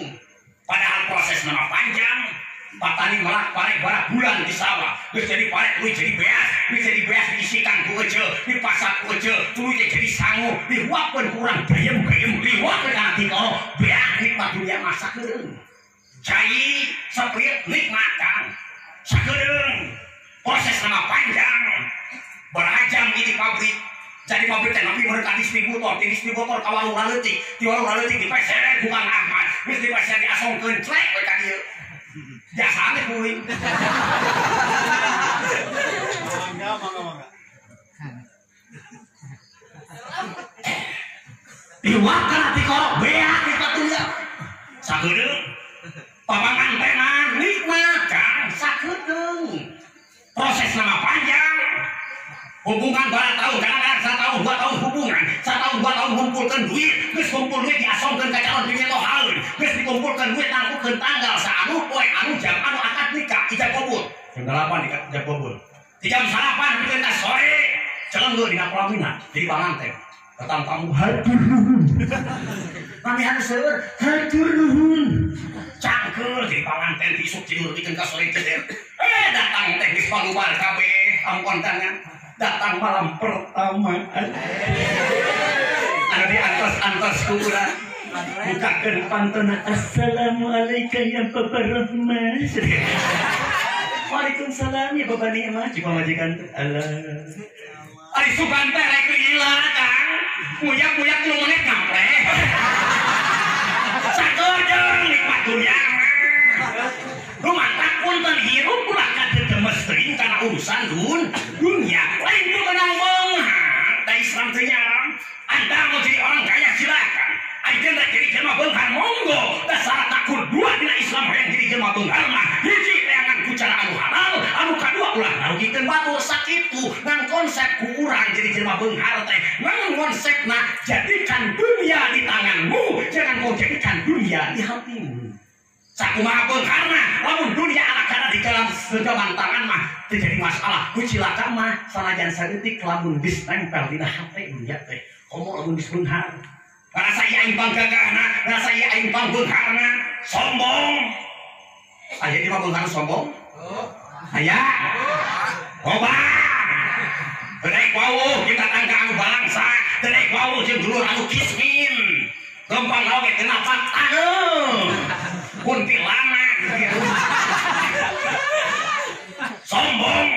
Padahal proses nama panjang. Patani melak pare bara bulan di sawah. Geus jadi pare tuluy jadi beas, geus jadi beas diisikan ku ece, dipasak ku ece, tuluy jadi sangu, dihuapkeun ku urang gayem-gayem, dihuapkeun kana tikoro, beak nikmat dunia mah sakedeung. Cai seprit nikmat Kang. Sakedeung. Proses nama panjang. Berajam di pabrik. Jadi pabrik teh nepi mereka distributor, di distributor ka warung leutik, di warung leutik dipeser ku Kang Ahmad, geus dipeser diasongkeun clek we ka dieu. Jasaan teh kuring. Mangga, mangga, mangga. Diwakan tikoro beak nikmat dunia. Sakedeung. Pamangantenan nikmat Kang, sakedeung. Proses nama panjang. Hubungan bara tahun, kadang-kadang 1 tahun, 2 tahun hubungan, 1 tahun, 2 tahun ngumpulkeun duit, geus kumpul duit diasongkeun ka calon pimitohaeun, geus dikumpulkeun duit nangkukeun tanggal saanu poe anu jam anu akad nikah ijab kabul. Jam 8 ijab kabul. Di jam 9 pikeun ka sore, celenggeul dina pelaminan, jadi panganten. Datang tamu hatur nuhun. Kami anu seueur hatur nuhun. Cangkeul jadi panganten isuk tidur pikeun ka sore jeder. Datang teh geus palubar kabeh tamu kondangan. Datang malam pertama. Anu diantos-antos ku urang. Bukakeun pantona assalamualaikum ya Bapak Rahman. Waalaikumsalam ya Bapak Nikmat jeung pamajikan teh. Allah. Ari sugan teh rek lila Kang. Muyak-muyak 3 menit ngampleh. Sakedeung nikmat dunia. Rumantak punten hirup ulah kadedemes teuing kana urusan dunia. Lain ku menang beunghar, da Islam teu nyaram. Anda mau jadi orang kaya silakan. Ayeuna jadi jelema beunghar monggo. Da syarat takur dua dina Islam hayang jadi jelema beunghar mah hiji teangan ku cara anu halal, anu kadua ulah ngarugikeun batur sakitu. Ngan konsep ku urang jadi jelema beunghar teh ngan konsepna jadikan dunia di tanganmu, jangan kau jadikan dunia di hatimu. Sakumaha beungharna lamun dunia ala-kana di dalam genggaman tangan mah teu jadi masalah. Nu cilaka mah sanajan saeutik lamun geus nempel dina hate dunia teh. Komo lamun geus beunghar. Rasa ieu aing panggagahna, rasa ieu aing pangbeungharna, sombong. Aya di mah beunghar sombong? Aya. Loba. Deuk wawuh kita tangga anu balangsa, deuk wawuh jeung dulur anu kismin. Gampang oge teu napak taneuh. Kuntilanak gitu. Sombong.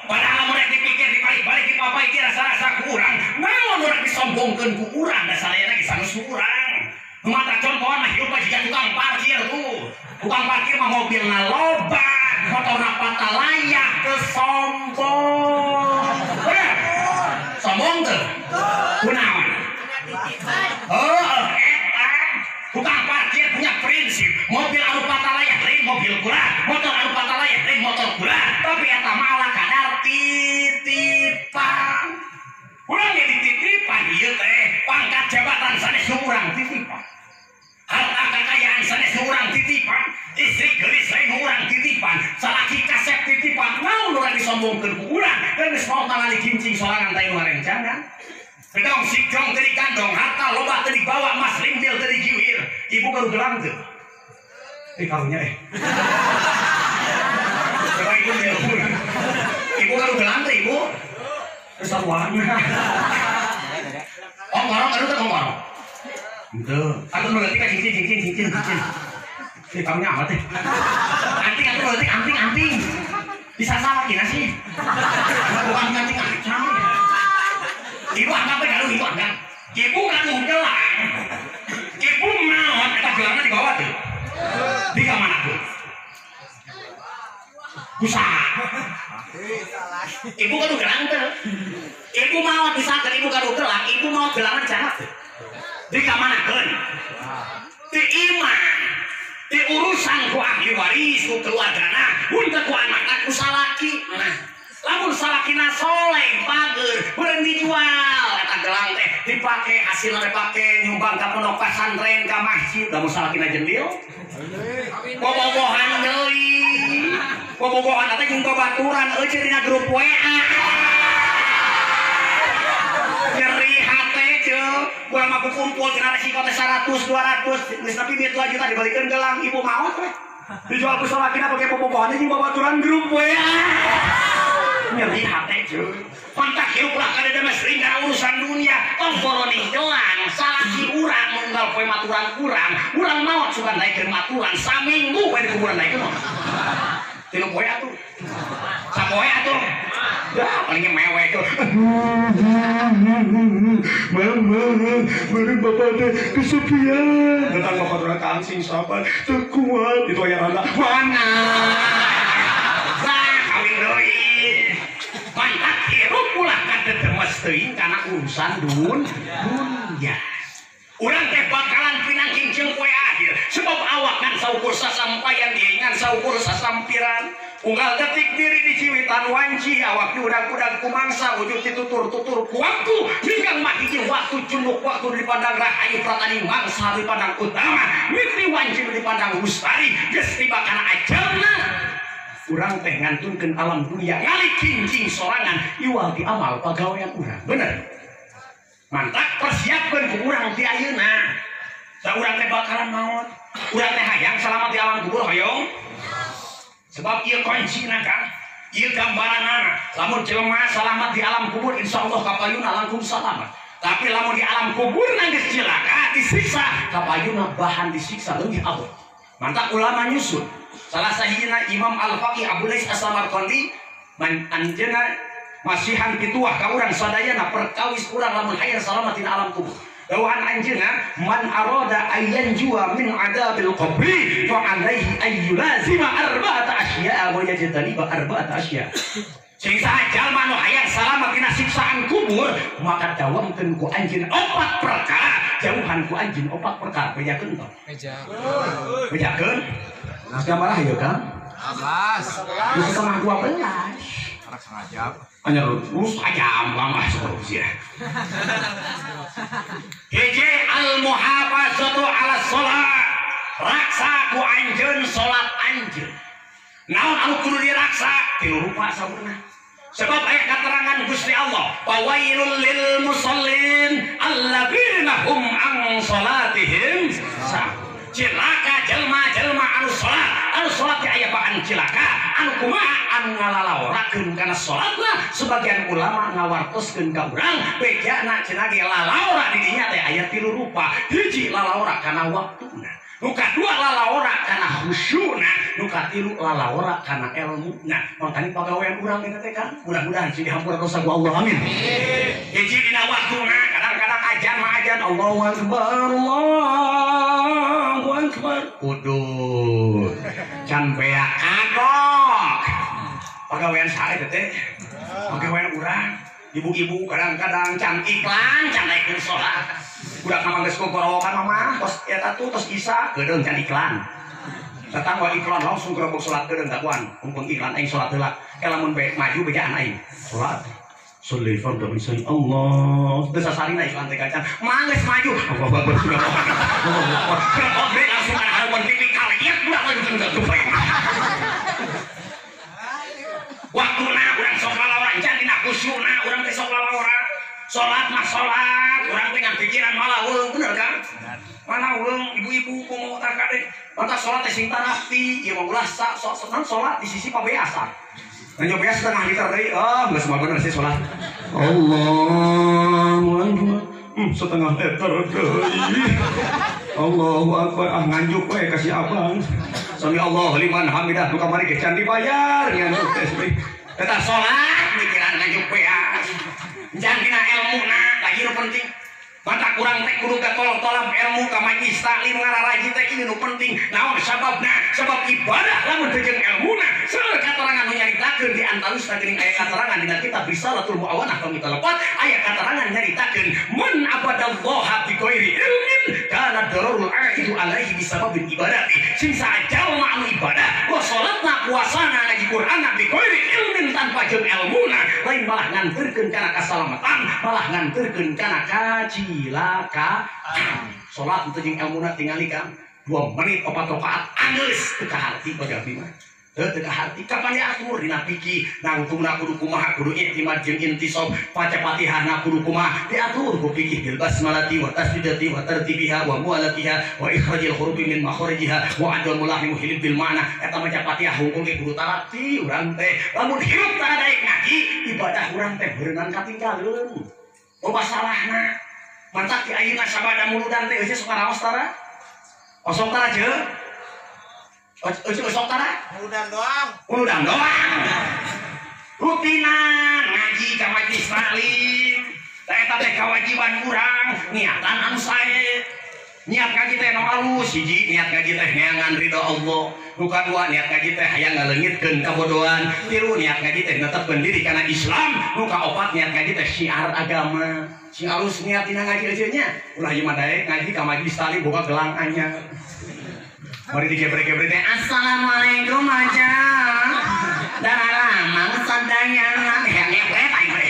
Padahal mereka dipikir dibalik-balik dipapai rasa-rasa ku urang. Naon urang disombongkeun ku urang da salayana ge sanes ku urang. Nu mata contohan mah hirup mah jiga tukang parkir tuh. Tukang parkir mah mobilna loba, motorna patalayak teu sombong. Bener? Sombong teu? Kunaon? Heuh, eta tukang parkir punya prinsip, mobil anu patalayak lain mobil kula, motor anu patalayak lain motor kula, tapi eta mah ala kadar titipan. Urang ge dititipan ieu teh, pangkat jabatan sanes urang titipan. Harta kekayaan sanes urang titipan, istri geulis lain urang titipan, salaki kasep titipan. Naon urang disombongkeun ku urang, dan geus maot ngalali gincing sorangan teh nu ngarencangan. Gedong sikjong teu digandong, harta loba teu dibawa, mas limbil teu dijiwir. Ibu gaduh gelang teu? Karunya eh. Coba ibu telepon. Ibu gaduh gelang teu ibu? Terus sabuana. Ongkorong gaduh teu ongkorong? Henteu. Atuh nu leutik cincin cincin cincin cincin. Karunya amat teh. Anting atuh nu leutik anting anting. Disasawakina sih. Bukan anting acan. Ibu anggap gaduh, ibu anggap. Ibu gaduh gelang. Ibu maot eta gelangna dibawa teu? Di ka mana tuh? Kusaha? Ibu gaduh gelang teu? Ibu maot misalkan ibu gaduh gelang, ibu maot gelangna dicanak teu? Di ka manakeun? Di imah. Di urusan ku ahli waris, ku keluargana, mun teu ku anakna ku salaki. Nah, lamun salakina soleh bager beureun dijual eta gelang teh dipake hasilna dipake nyumbang ka pondok pesantren ka masjid. Lamun salakina jendil bobogohan deui, bobogohan teh jeung babaturan euceun dina grup WA. Nyeri hate ceu, urang mah kumpul cenah resiko teh 100 200 geus tapi duit 2 juta dibalikeun gelang ibu maot we. Dijual ku salakina pake bobogohan jeung babaturan grup we. Nyeri hate cuy. Pantak hirup lah kada sering kana urusan dunia. Tong boroning doang salaki urang unggal poe maturan urang, urang maot sugan naikeun maturan saminggu we di kuburan naikeun. Tilu poe atuh. Sapoe atuh. Ya palingnya mewek tuh. Mama, baru bapak teh kesepian. Datang bapak urang ka sing sabar, teu kuat itu aya randa. Mana? Bah, kawin deui. Mantap hirup ulah kadedemes teuing kana urusan dunia. Urang teh bakalan pinangking jeung poe akhir sebab awak kan saukur sasampayan diingan saukur sasampiran. Unggal detik diri di ciwitan wanci awak diudag-udag kumangsa wujud ditutur-tutur ku waktu hingga mah hiji waktu cunduk waktu dipandang rahayu pratani mangsa dipandang utama miti wanci dipandang hustari geus tiba kana ajalna. Urang teh ngantunkeun alam dunia ngali kincing sorangan iwal di amal pagawean urang. Bener. Mantak persiapkeun ku urang ti ayeuna. Sa urang teh bakalan maot. Urang teh hayang selamat di alam kubur hoyong. Sebab ieu kuncina Kang, ieu gambaranana. Lamun jelema selamat di alam kubur insyaallah kapayuna langkung selamat. Tapi lamun di alam kubur geus cilaka disiksa, kapayuna bahan disiksa leuwih abot. Mantak ulama nyusun. Salah sahijina Imam Al-Faqih Abu Lais As-Samarqandi man anjeunna masihan pituah ka urang sadayana perkawis urang lamun hayang salamat dina alam kubur. Dawuhan anjeunna man arada ayyan jua min adabil qabri fa alaihi ayyulazima arba'ata asya'a wa yajtaniba arba'ata asya'. Sing saha jalma nu hayang salamat dina siksaan kubur maka dawamkeun ku anjeun opat perkara, jauhan ku anjeun opat perkara. Bejakeun tong? Bejakeun. Nah, marah ya Kang? 11. Setengah 12. Arak setengah jam. Hanya terus aja mah terus ya. Hiji al muhafazatu ala sholat. Raksa ku anjeun salat anjeun. Naon anu kudu diraksa? Tilu rupa saurna. Sebab aya katerangan Gusti Allah, fawailul lil musallin alladzina hum an salatihim sahun. Cilaka jelma-jelma anu salat teh aya baan cilaka anu kumaha anu ngalalaorakeun kana salatna. Sebagian ulama ngawartoskeun ka urang bejana cenah ge lalaora di dinya teh aya tilu rupa. Hiji lalaora kana waktuna, nu kadua lalaora kana khusyuna, nu katilu lalaora kana elmuna. Mangkani pagawean urang eta teh kan mudah-mudahan sing dihampura dosa ku Allah, amin. Hiji dina waktuna kadang-kadang ajan mah ajan Allahu akbar Allahu akbar kudu can beak kagok. Pagawean sae teh pagawean urang ibu-ibu kadang-kadang can iklan can naikeun salat. Budak mah geus gogorowokan mah tos eta tuh tos isa geudeung can iklan. Datang wa iklan langsung gerebek salat geudeung dakuan mumpung iklan aing salat heula. Lamun bae maju bejaan aing salat. Sholli fardhu misal Allah. Teu sasarina iklan teh kacan. Mah geus maju. Allahu akbar sudah. Allahu akbar. Gerebek langsung kana harapan TV kalian budak langsung teu. Waktuna urang sok lalawara can dina khusyuna urang teh sok lalawara. Salat mah salat, urang teh ngan pikiran malaweung, bener kan? Malaweung ibu-ibu komo tah kade. Mata salat teh sing tarapti, ieu mah ulah sok salat di sisi pabeasan. Nanya beas setengah liter deui, ah geus mah bener sih salat. Allahu akbar. Setengah liter deui. Allahu akbar, ah nganjuk we ka si abang. Sami Allah liman hamidah nu kamari ge can dibayar nya nu teh. Eta salat mikiran nganjuk beas. Jangan dina elmuna lagi nu penting. Mata kurang teh kudu gatol-tolap ilmu ka majlis taklim ngararaji teh ieu nu penting. Naon sababna? Sabab ibadah lamun teu jeung elmuna. Seueur katarangan nu nyaritakeun di antawisna geuning aya katarangan dina kitab Risalatul Muawanah tong kita lepat aya katarangan nyaritakeun mun abadallaha bi ghairi ilmin kana dararul aidu alaihi bisababil ibadati. Sing sajalma anu ibadah wa salatna puasana ngaji Qur'anna bi ghairi ilmin tanpa jeung elmuna lain malah nganterkeun kana kasalamatan, malah nganterkeun kana kacilaka. Salat teu jeung elmuna tingali kan 2 menit 4 rakaat anggeus teu kaharti bagi abdi mah. Teu kaharti kapan diatur dina fikih nangtungna kudu kumaha kudu i'timad jeung intisab baca Fatihahna kudu kumaha diatur ku fikih bil basmalati wa tasdidati wa tartibiha wa mualatiha wa ikhrajil hurufi min makharijiha wa adl mulahi muhilib bil ma'na eta maca Fatihah hungkul ge kudu tarati urang teh lamun hirup tara daek ngaji ibadah urang teh beureunan katinggalkeun loba salahna mantak di ayeuna sabada muludan teh eueuh sok ngaraos tara osok tara jeung Ojo osok tara? Muludan doang. Muludan doang. Rutinan ngaji ka majelis taklim. Eta teh kewajiban urang, niatan anu sae. Niat ngaji teh nu alus, hiji niat ngaji teh neangan ridho Allah. Nu kadua niat ngaji teh hayang ngaleungitkeun kabodohan. Tilu niat ngaji teh netepkeun diri kana Islam. Nu kaopat niat ngaji teh syiar agama. Sing alus niat dina ngaji eueuh nya. Ulah ieu mah daek ngaji ka majelis taklim boga gelang anyar. Mari digebrek-gebrek teh assalamualaikum aja. Dararamang sadayana hengek aing mah.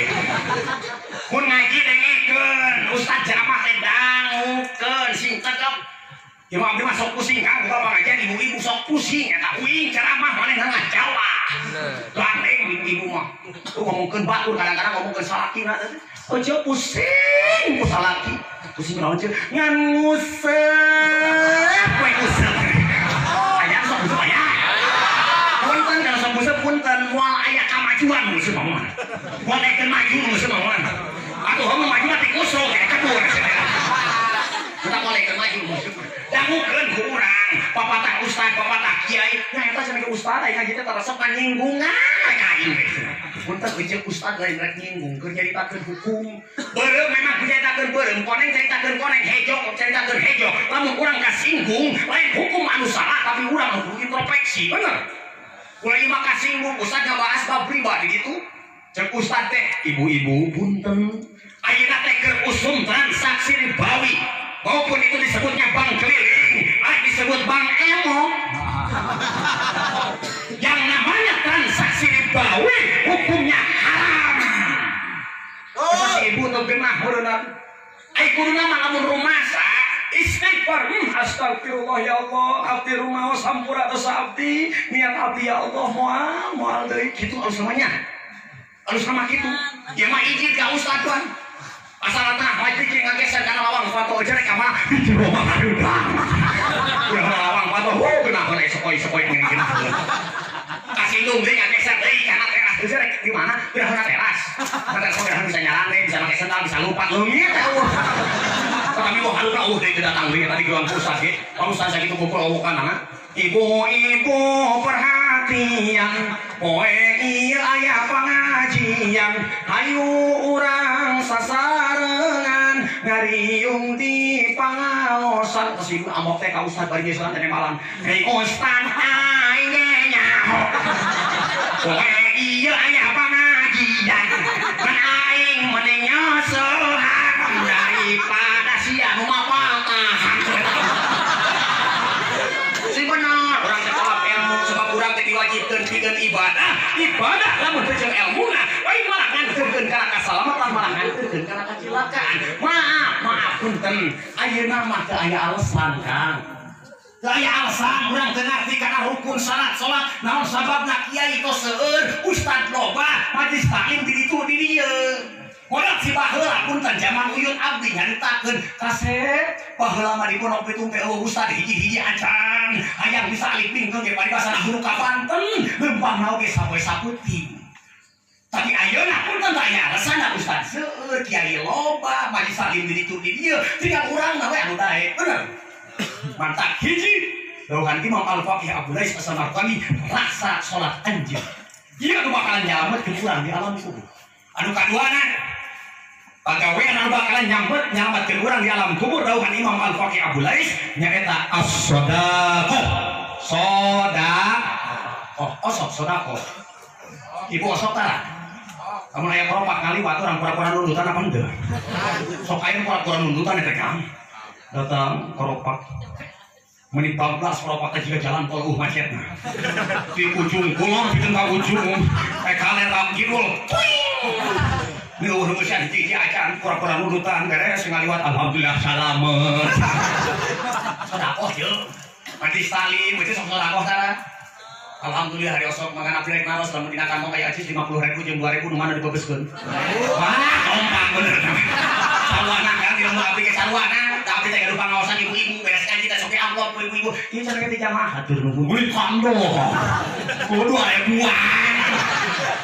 Mun ngaji dengekeun, ustaz ceramah teh dangukeun sing tegep. Ieu mah abdi mah sok pusing Kang, buka pengajian ibu-ibu sok pusing eta uing ceramah manehna ngajawab. Gandeng ibu-ibu mah. Tuh ngomongkeun batur kadang-kadang ngomongkeun salakina teh. Ojo pusing ku salaki. Pusing naon ceuk? Ngan nguseup we nguseup. Aya sok busuk aya. Punten kana sok busuk punten moal aya kamajuan nguseup mah moal. Moal daekeun maju nguseup mah moal. Atuh homo maju mah tingusuk ya kebur. Kita moal daekeun maju nguseup. Dangukeun ku urang, papatah ustad, papatah kiai. Nya eta cenah ke ustad aing ngaji teh resep nyinggungan ka aing teh. Punten eueuh ustad lain rek nyinggung keur nyaritakeun hukum. Beureum memang nyaritakeun beureum, koneng caritakeun koneng, hejo caritakeun hejo. Lamun urang kasinggung, lain hukum anu salah tapi urang kudu introspeksi, bener. Ulah ieu mah kasinggung ustad ngabahas bab pribadi gitu. Ceuk ustad teh, ibu-ibu punten. Ayeuna teh keur usum transaksi ribawi. Maupun itu disebutnya bank keliling, disebut bank emo. Yang namanya transaksi ribawi hukumnya haram. Oh. Ibu teu genah meureunna. Ai kuduna mah lamun rumasa istighfar, astagfirullah ya Allah, abdi rumaos hampura dosa abdi, niat abdi ya Allah moal moal deui kitu alus namanya. Alus nama kitu. Ieu mah izin ka ustad tuan. Asal tah wajib ngageser kana lawang foto aja rek mah di jero mah hareudang. Ulah lawang foto heuh geunah we sepoi-sepoi ngene geunah. Kasinggung deui ngageser deui kana teras geus rek di mana? Udah teras. Kada sok bisa nyalane, bisa make sendal, bisa lupat leungit teh eueuh. Kami mau haluka eueuh deui datang deui tadi geurang ustaz ge. Kalau ustaz sakitu kumpul awokan Ibu-ibu perhatian, poe ieu aya pangajian, hayu urang sasarengan ngariung di pangaosan. Terus ibu amok teh ka ustaz bari nyesulan teh malam. Hei ustaz aing ge nyaho. Poe ieu aya pangajian, kan aing mending nyosohan daripada sia nu mapatahan. Sing bener, urang teh tolak ilmu sebab urang teh diwajibkeun pikeun ibadah. Ibadah lamun teu jeung elmuna, lain malah nganterkeun kana kasalamatan, malah nganterkeun kana kacilakaan. Maaf, maaf punten. Ayeuna mah teu aya alasan, Kang. Teu aya alasan urang teu ngarti kana rukun syarat salat, naon sababna kiai tos seueur, ustad loba, majelis taklim di ditu di dieu. Modal si baheula punten zaman uyut abdi nyaritakeun kasep baheula mah di Pondok Pitung teh eueuh ustad hiji-hiji acan hayang bisa alif bingkeun ge paribasana hulu ka Banten leumpangna oge sapoe saputing. Tapi ayeuna punten teh aya alasanna ustad seueur kiai loba majelis taklim di ditu di dieu tinggal urang we anu daek bener. Mantap hiji dawuhan Imam Al-Faqih Abu Lais As-Samarqandi rasa salat anjeun. Ieu anu bakalan nyalametkeun urang di alam kubur. Anu kaduana pagawean anu bakalan nyalametkeun urang di alam kubur dawuhan Imam Al-Faqih Abu Lais nyaeta as-shadaqah. Shadaqah. Osok sedekah. Ibu osok tara. Lamun aya keropak ngaliwat urang pura-pura nundutan apa henteu? Sok aya pura-pura nundutan eta Kang. Datang keropak. Meni bablas keropak teh jiga jalan tol macetna. Di ujung kulon pikeun ka ujung, kaler ka kidul. Neuh neusan hiji acan pura-pura nundutan beres ngaliwat alhamdulillah salamet. Sedekah ye. Majelis taklim itu sok sedekah tara. Alhamdulillah hari osok mangan abdi rek naros lamun dina kantong aya acis 50.000 jeung 2.000 nu mana dibebeskeun. Wah, kompak bener. Sarwana kan di lembur abdi ge sarwana, da abdi teh gaduh pangaosan ibu-ibu beres ngaji teh sok amplop ku ibu-ibu. Ieu cenah ge jamaah hatur nuhun. Beulit kando. Kudu 2.000-an.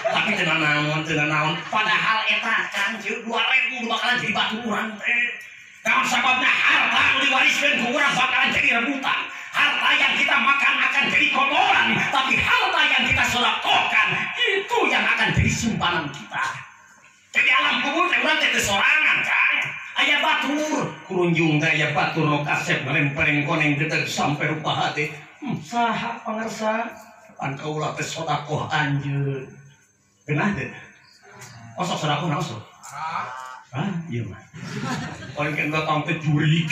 Tapi teu naon, padahal eta kan 2.000 nu bakalan jadi batu urang teh. Naon sababna harta nu diwariskeun ku urang bakalan jadi rebutan. Harta yang kita makan akan jadi kotoran, tapi harta yang kita sedekahkan itu yang akan jadi simpanan kita. Jadi alam kubur teh urang teh teu sorangan, Kang. Aya batur, kurunjung teh aya batur nu kasep ngalempeng koneng dedeg sampai rupa hati. Saha pangarsa? Pan kaula teh sedekah anjeun. Geunah teh? Osok sedekah naon osok? Ah, iya mah. Paling kan datang teh jurig.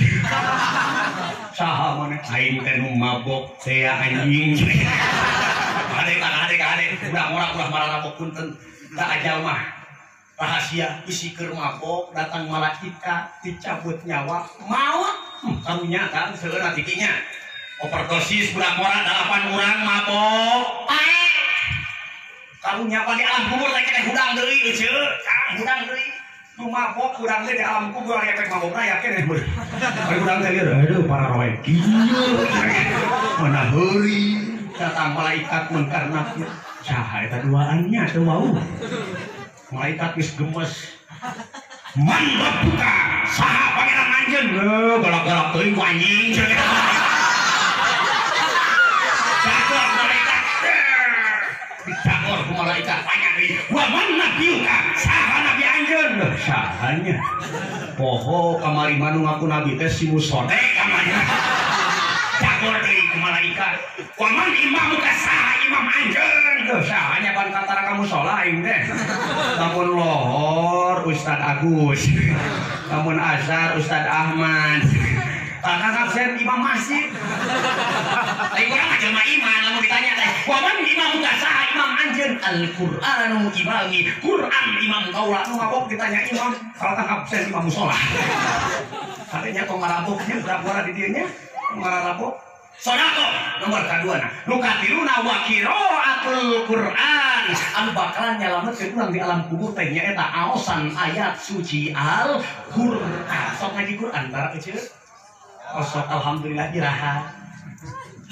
Saha maneh aing teh nu mabok teh anjing. Hade hade hade ulah ngora ulah mararabok punten. Da ajal mah rahasia isi keur mabok datang malaikat dicabut nyawa maut. Karunya kan seueur tikinya. Overdosis budak ngora 8 urang mabok. Pae. Karunya pan di alam kubur teh keneh hudang deui euceu. Kang hudang deui. Nu mabok urang teh di alam kubur aya efek mabokna yakin eh bener. Ari urang teh lieur aduh para roe kieu. Mana heuri datang malaikat mungkar nakir. Saha eta duaannya teu wau. Malaikat geus gemes. Man rabbuka saha pangeran anjeun? Galak-galak teuing ku anjing. Dagor malaikat. Didagor ku malaikat tanya deui. Wa man nabiyuka saha nabi anjeun? Sahanya. Poho kamari mah nu ngaku nabi teh si musode kamari. Dagor deui ku malaikat. Wa man imamuka saha imam anjeun? Sahanya pan katara ka musala aing teh. Lamun lohor Ustad Agus. Lamun azhar Ustad Ahmad. Kakak absen imam masjid. Lain urang mah jelema iman lamun ditanya teh, wa man imamuka saha imam anjeun? Al-Qur'anu imami. Quran imam kaula nu mabok ditanya imam, kalau kang absen imam musala. Katanya tong maraboknya budak-budak di dieu nya, marabok. Sedekah nomor kaduana. Nu katiluna wa qiraatul Quran. Anu bakalan nyalametkeun urang di alam kubur teh nyaeta aosan ayat suci Al-Qur'an. Sok ngaji Quran tara kecil. Osok alhamdulillah iraha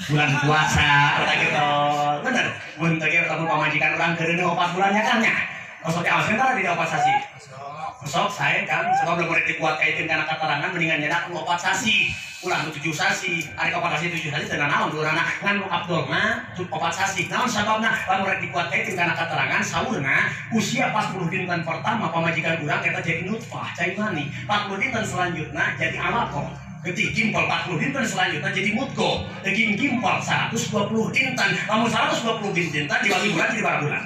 bulan puasa eta gitu bener mun teh lamun pamajikan urang keureuneuh 4 bulannya kan nya osok teh aoskeun tara di 4 sasi osok sae kan sebab lamun rek dikuat kaiteun kana katarangan mendingan nyedak nu 4 sasi ulah nu 7 sasi ari 4 sasi 7 sasi teu nanaon urangna ngan nu abdolna 4 sasi naon sababna lamun rek dikuat kaiteun kana katarangan saurna usia 40 dinten pertama pamajikan urang eta jadi nutfah cai mani 40 dinten selanjutna jadi alaqah. Getih gimpal 40 dinten selanjutnya jadi mutko. Daging gimpal 120 dinten. Lamun 120 dinten dibagi bulan jadi berapa bulan?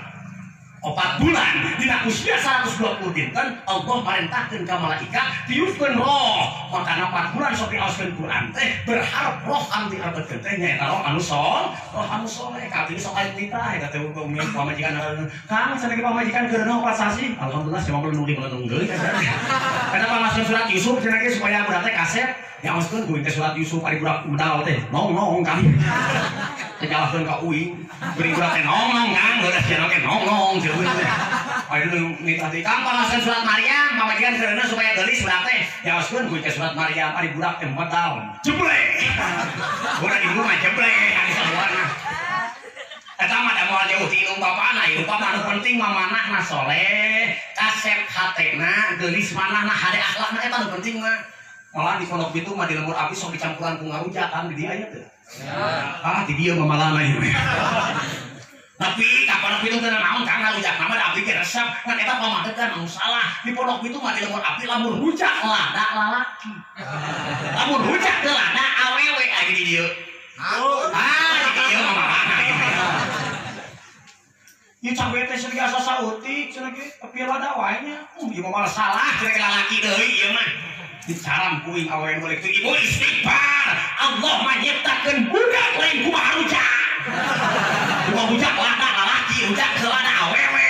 4 bulan. Dina usia 120 dinten Allah marentahkeun ka malaikat tiupkeun roh. Makana 4 bulan sok diaoskeun Quran teh berharap roh anu diabetkeun teh nyaeta roh anu sol, roh anu soleh. Ka sok aya titah eta teh pamajikan Kang cenah pamajikan keureuneuh 4 sasi. Alhamdulillah sia mah nunggu nunggu deui. Kana pamasun surat Yusuf cenah ge supaya budak teh kasep. Nyaoskeun kuing teh surat Yusuf ari budak medal teh nong-nong kang. Teh jalahkeun ka uing. Beri budak teh nong-nong kang, heueuh sia oge nong-nong sia uing teh. Ari nu nitah deui kang pamasun surat Maryam, pamajikan keureuneuh supaya geulis budak teh. Nyaoskeun kuing teh surat Maryam ari budak teh medal. Jebleh. Budak ibu mah jebleh ari saluarna. Eta mah da moal jauh ti indung bapana, ieu mah nu penting mah manahna soleh, kasep hatena, geulis manahna, hade akhlakna eta nu penting mah. Malah di pondok itu mah di lembur api sok dicampuran ku ngarujak kan di dieu aya teu. Ah di dieu mah malana ieu. Tapi ka pondok itu teu naon kang ngarujak mah da abdi ge resep ngan eta pamadegan anu salah. Di pondok itu mah di lembur api lamun rujak lada lalaki. Lamun rujak teu lada awewe aya di dieu. Ah di dieu mah malana ieu. Ieu cabe teh cenah asa sautik cenah ge tapi lada wae nya. Ieu mah malah salah cenah lalaki deui ieu mah. Dicaram kuing awewe boleh itu ibu istighfar. Allah mah nyiptakeun budak lain kumaha rujak. Kumaha rujak lada lalaki, rujak teu lada awewe.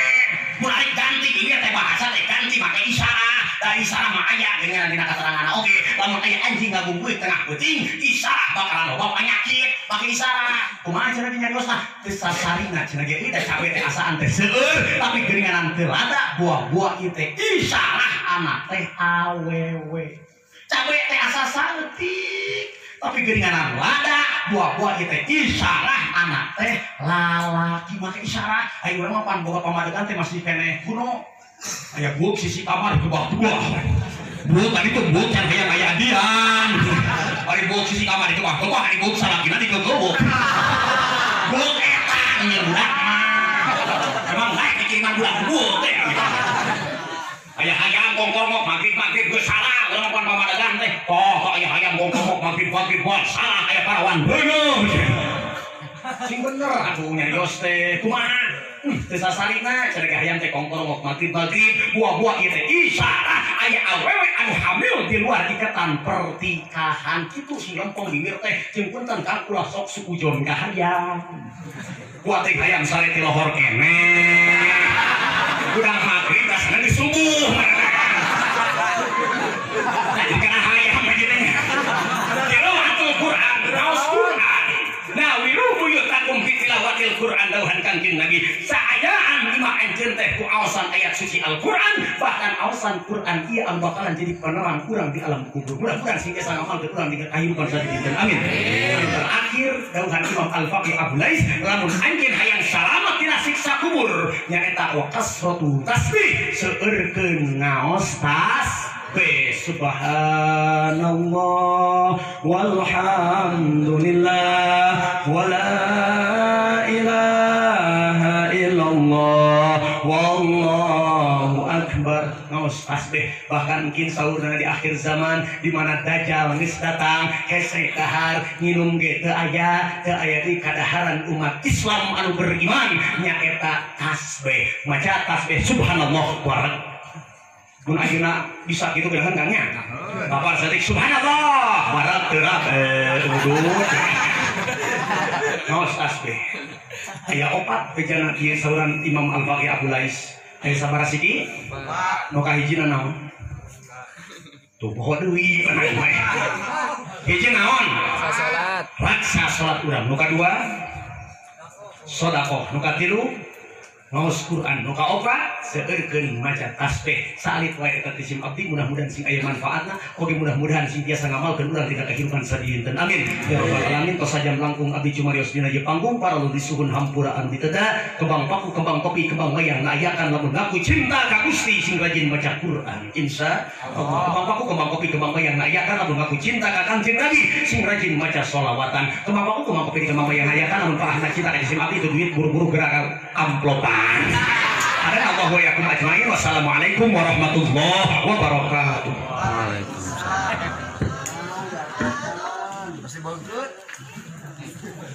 Mun arek ganti ieu teh bahasa teh ganti make isyarat. Da isarah mah aya geuningan dina katerangan oge lamun aya anjing ngagungguy tengah peuting isarah bakalan loba panyakit make isarah kumaha cenah nyariosna teu sasaringa cenah ge da cabe teh asaan teh seueur tapi geuninganan teu lada buah-buah ieu teh isarah anak teh awewe cabe teh asa saeutik tapi geuninganan lada buah-buah ieu teh isarah anak teh lalaki make isarah ayo urang mah pan boga pamadegan teh masih keneh kuno aya buuk sisi kamar dibah-buah buuk tadi tuh buuk can hayang aya adian ari buuk sisi kamar dibah-buah ari buuk salakina dikegebok buuk eta nyeun budak mah emang laek dikiriman budak buuk teh aya hayam kongkorongok magrib-magrib geus salah urang pan pamadegan teh oh aya hayam kongkorongok magrib-magrib moal salah aya parawan beuneuh sing bener atuh nyarios teh kumaha teu sasarina cenah hayam teh kongkorongok magrib-magrib buah-buah ieu teh isarah aya awewe anu hamil di luar ikatan pernikahan kitu sing lempeng bibir teh jeung punten kang ulah sok suujon ka hayam kuat teh hayam sare ti lohor keneh udah maghrib rasana di subuh nah jadi kana hayam aja teh qiraatul Quran raos Quran nah wiru buyutakum fi tilawatil Quran dauhan Kangjeng Nabi saayaan lima anjeun teh ku aosan ayat suci Al-Quran bahkan aosan Quran ieu anu bakalan jadi penerang urang di alam kubur mudah-mudahan sing tiasa ngamalkeun urang di kehidupan sadinten amin. Terakhir dauhan Imam Al-Faqih Abu Lais lamun anjeun hayang salamet tina siksa kubur nyaeta wa kasratu tasbih seueurkeun ngaos tasbih subhanallah walhamdulillah wala ilaha illallah wallahu akbar ngaos tasbih bahkan mungkin saurna di akhir zaman di mana dajjal geus datang hese dahar nginum ge teu aya di kadaharan umat Islam anu beriman nyaeta tasbih maca tasbih subhanallah wareg mun ayeuna bisa kitu geuneuhan Kang nya bapak saeutik subhanallah wareg teu udud ngaos tasbih aya opat bejana ieu sauran Imam Al-Faqih Abu Lais aya sabaraha siki nu kahijina naon tuh poho deui hiji naon salat raksa salat urang nu kadua sedekah nu katilu ngaos Quran nu kaopat seueurkeun maca tasbih saalit wae eta ti sim abdi mudah-mudahan sing aya manfaatna oge mudah-mudahan sing tiasa ngamalkeun urang dina kehidupan sadinten amin ya rabbal alamin tos sajam langkung abdi cumarios dina ieu panggung para lu disuhun hampura anu diteda kembang paku kembang kopi kembang wayang ngayakan lamun ngaku cinta ka Gusti sing rajin maca Quran insya Allah kembang paku kembang kopi kembang wayang ngayakan lamun ngaku cinta ka Kangjeng Nabi sing rajin maca sholawatan kembang paku kembang kopi kembang wayang ngayakan lamun paahna cinta ka sim abdi itu duit buru-buru gerak amplopan. Ada Allah wa yakum ajmain. Wassalamualaikum warahmatullahi wabarakatuh. Waalaikumsalam. Masih bagus.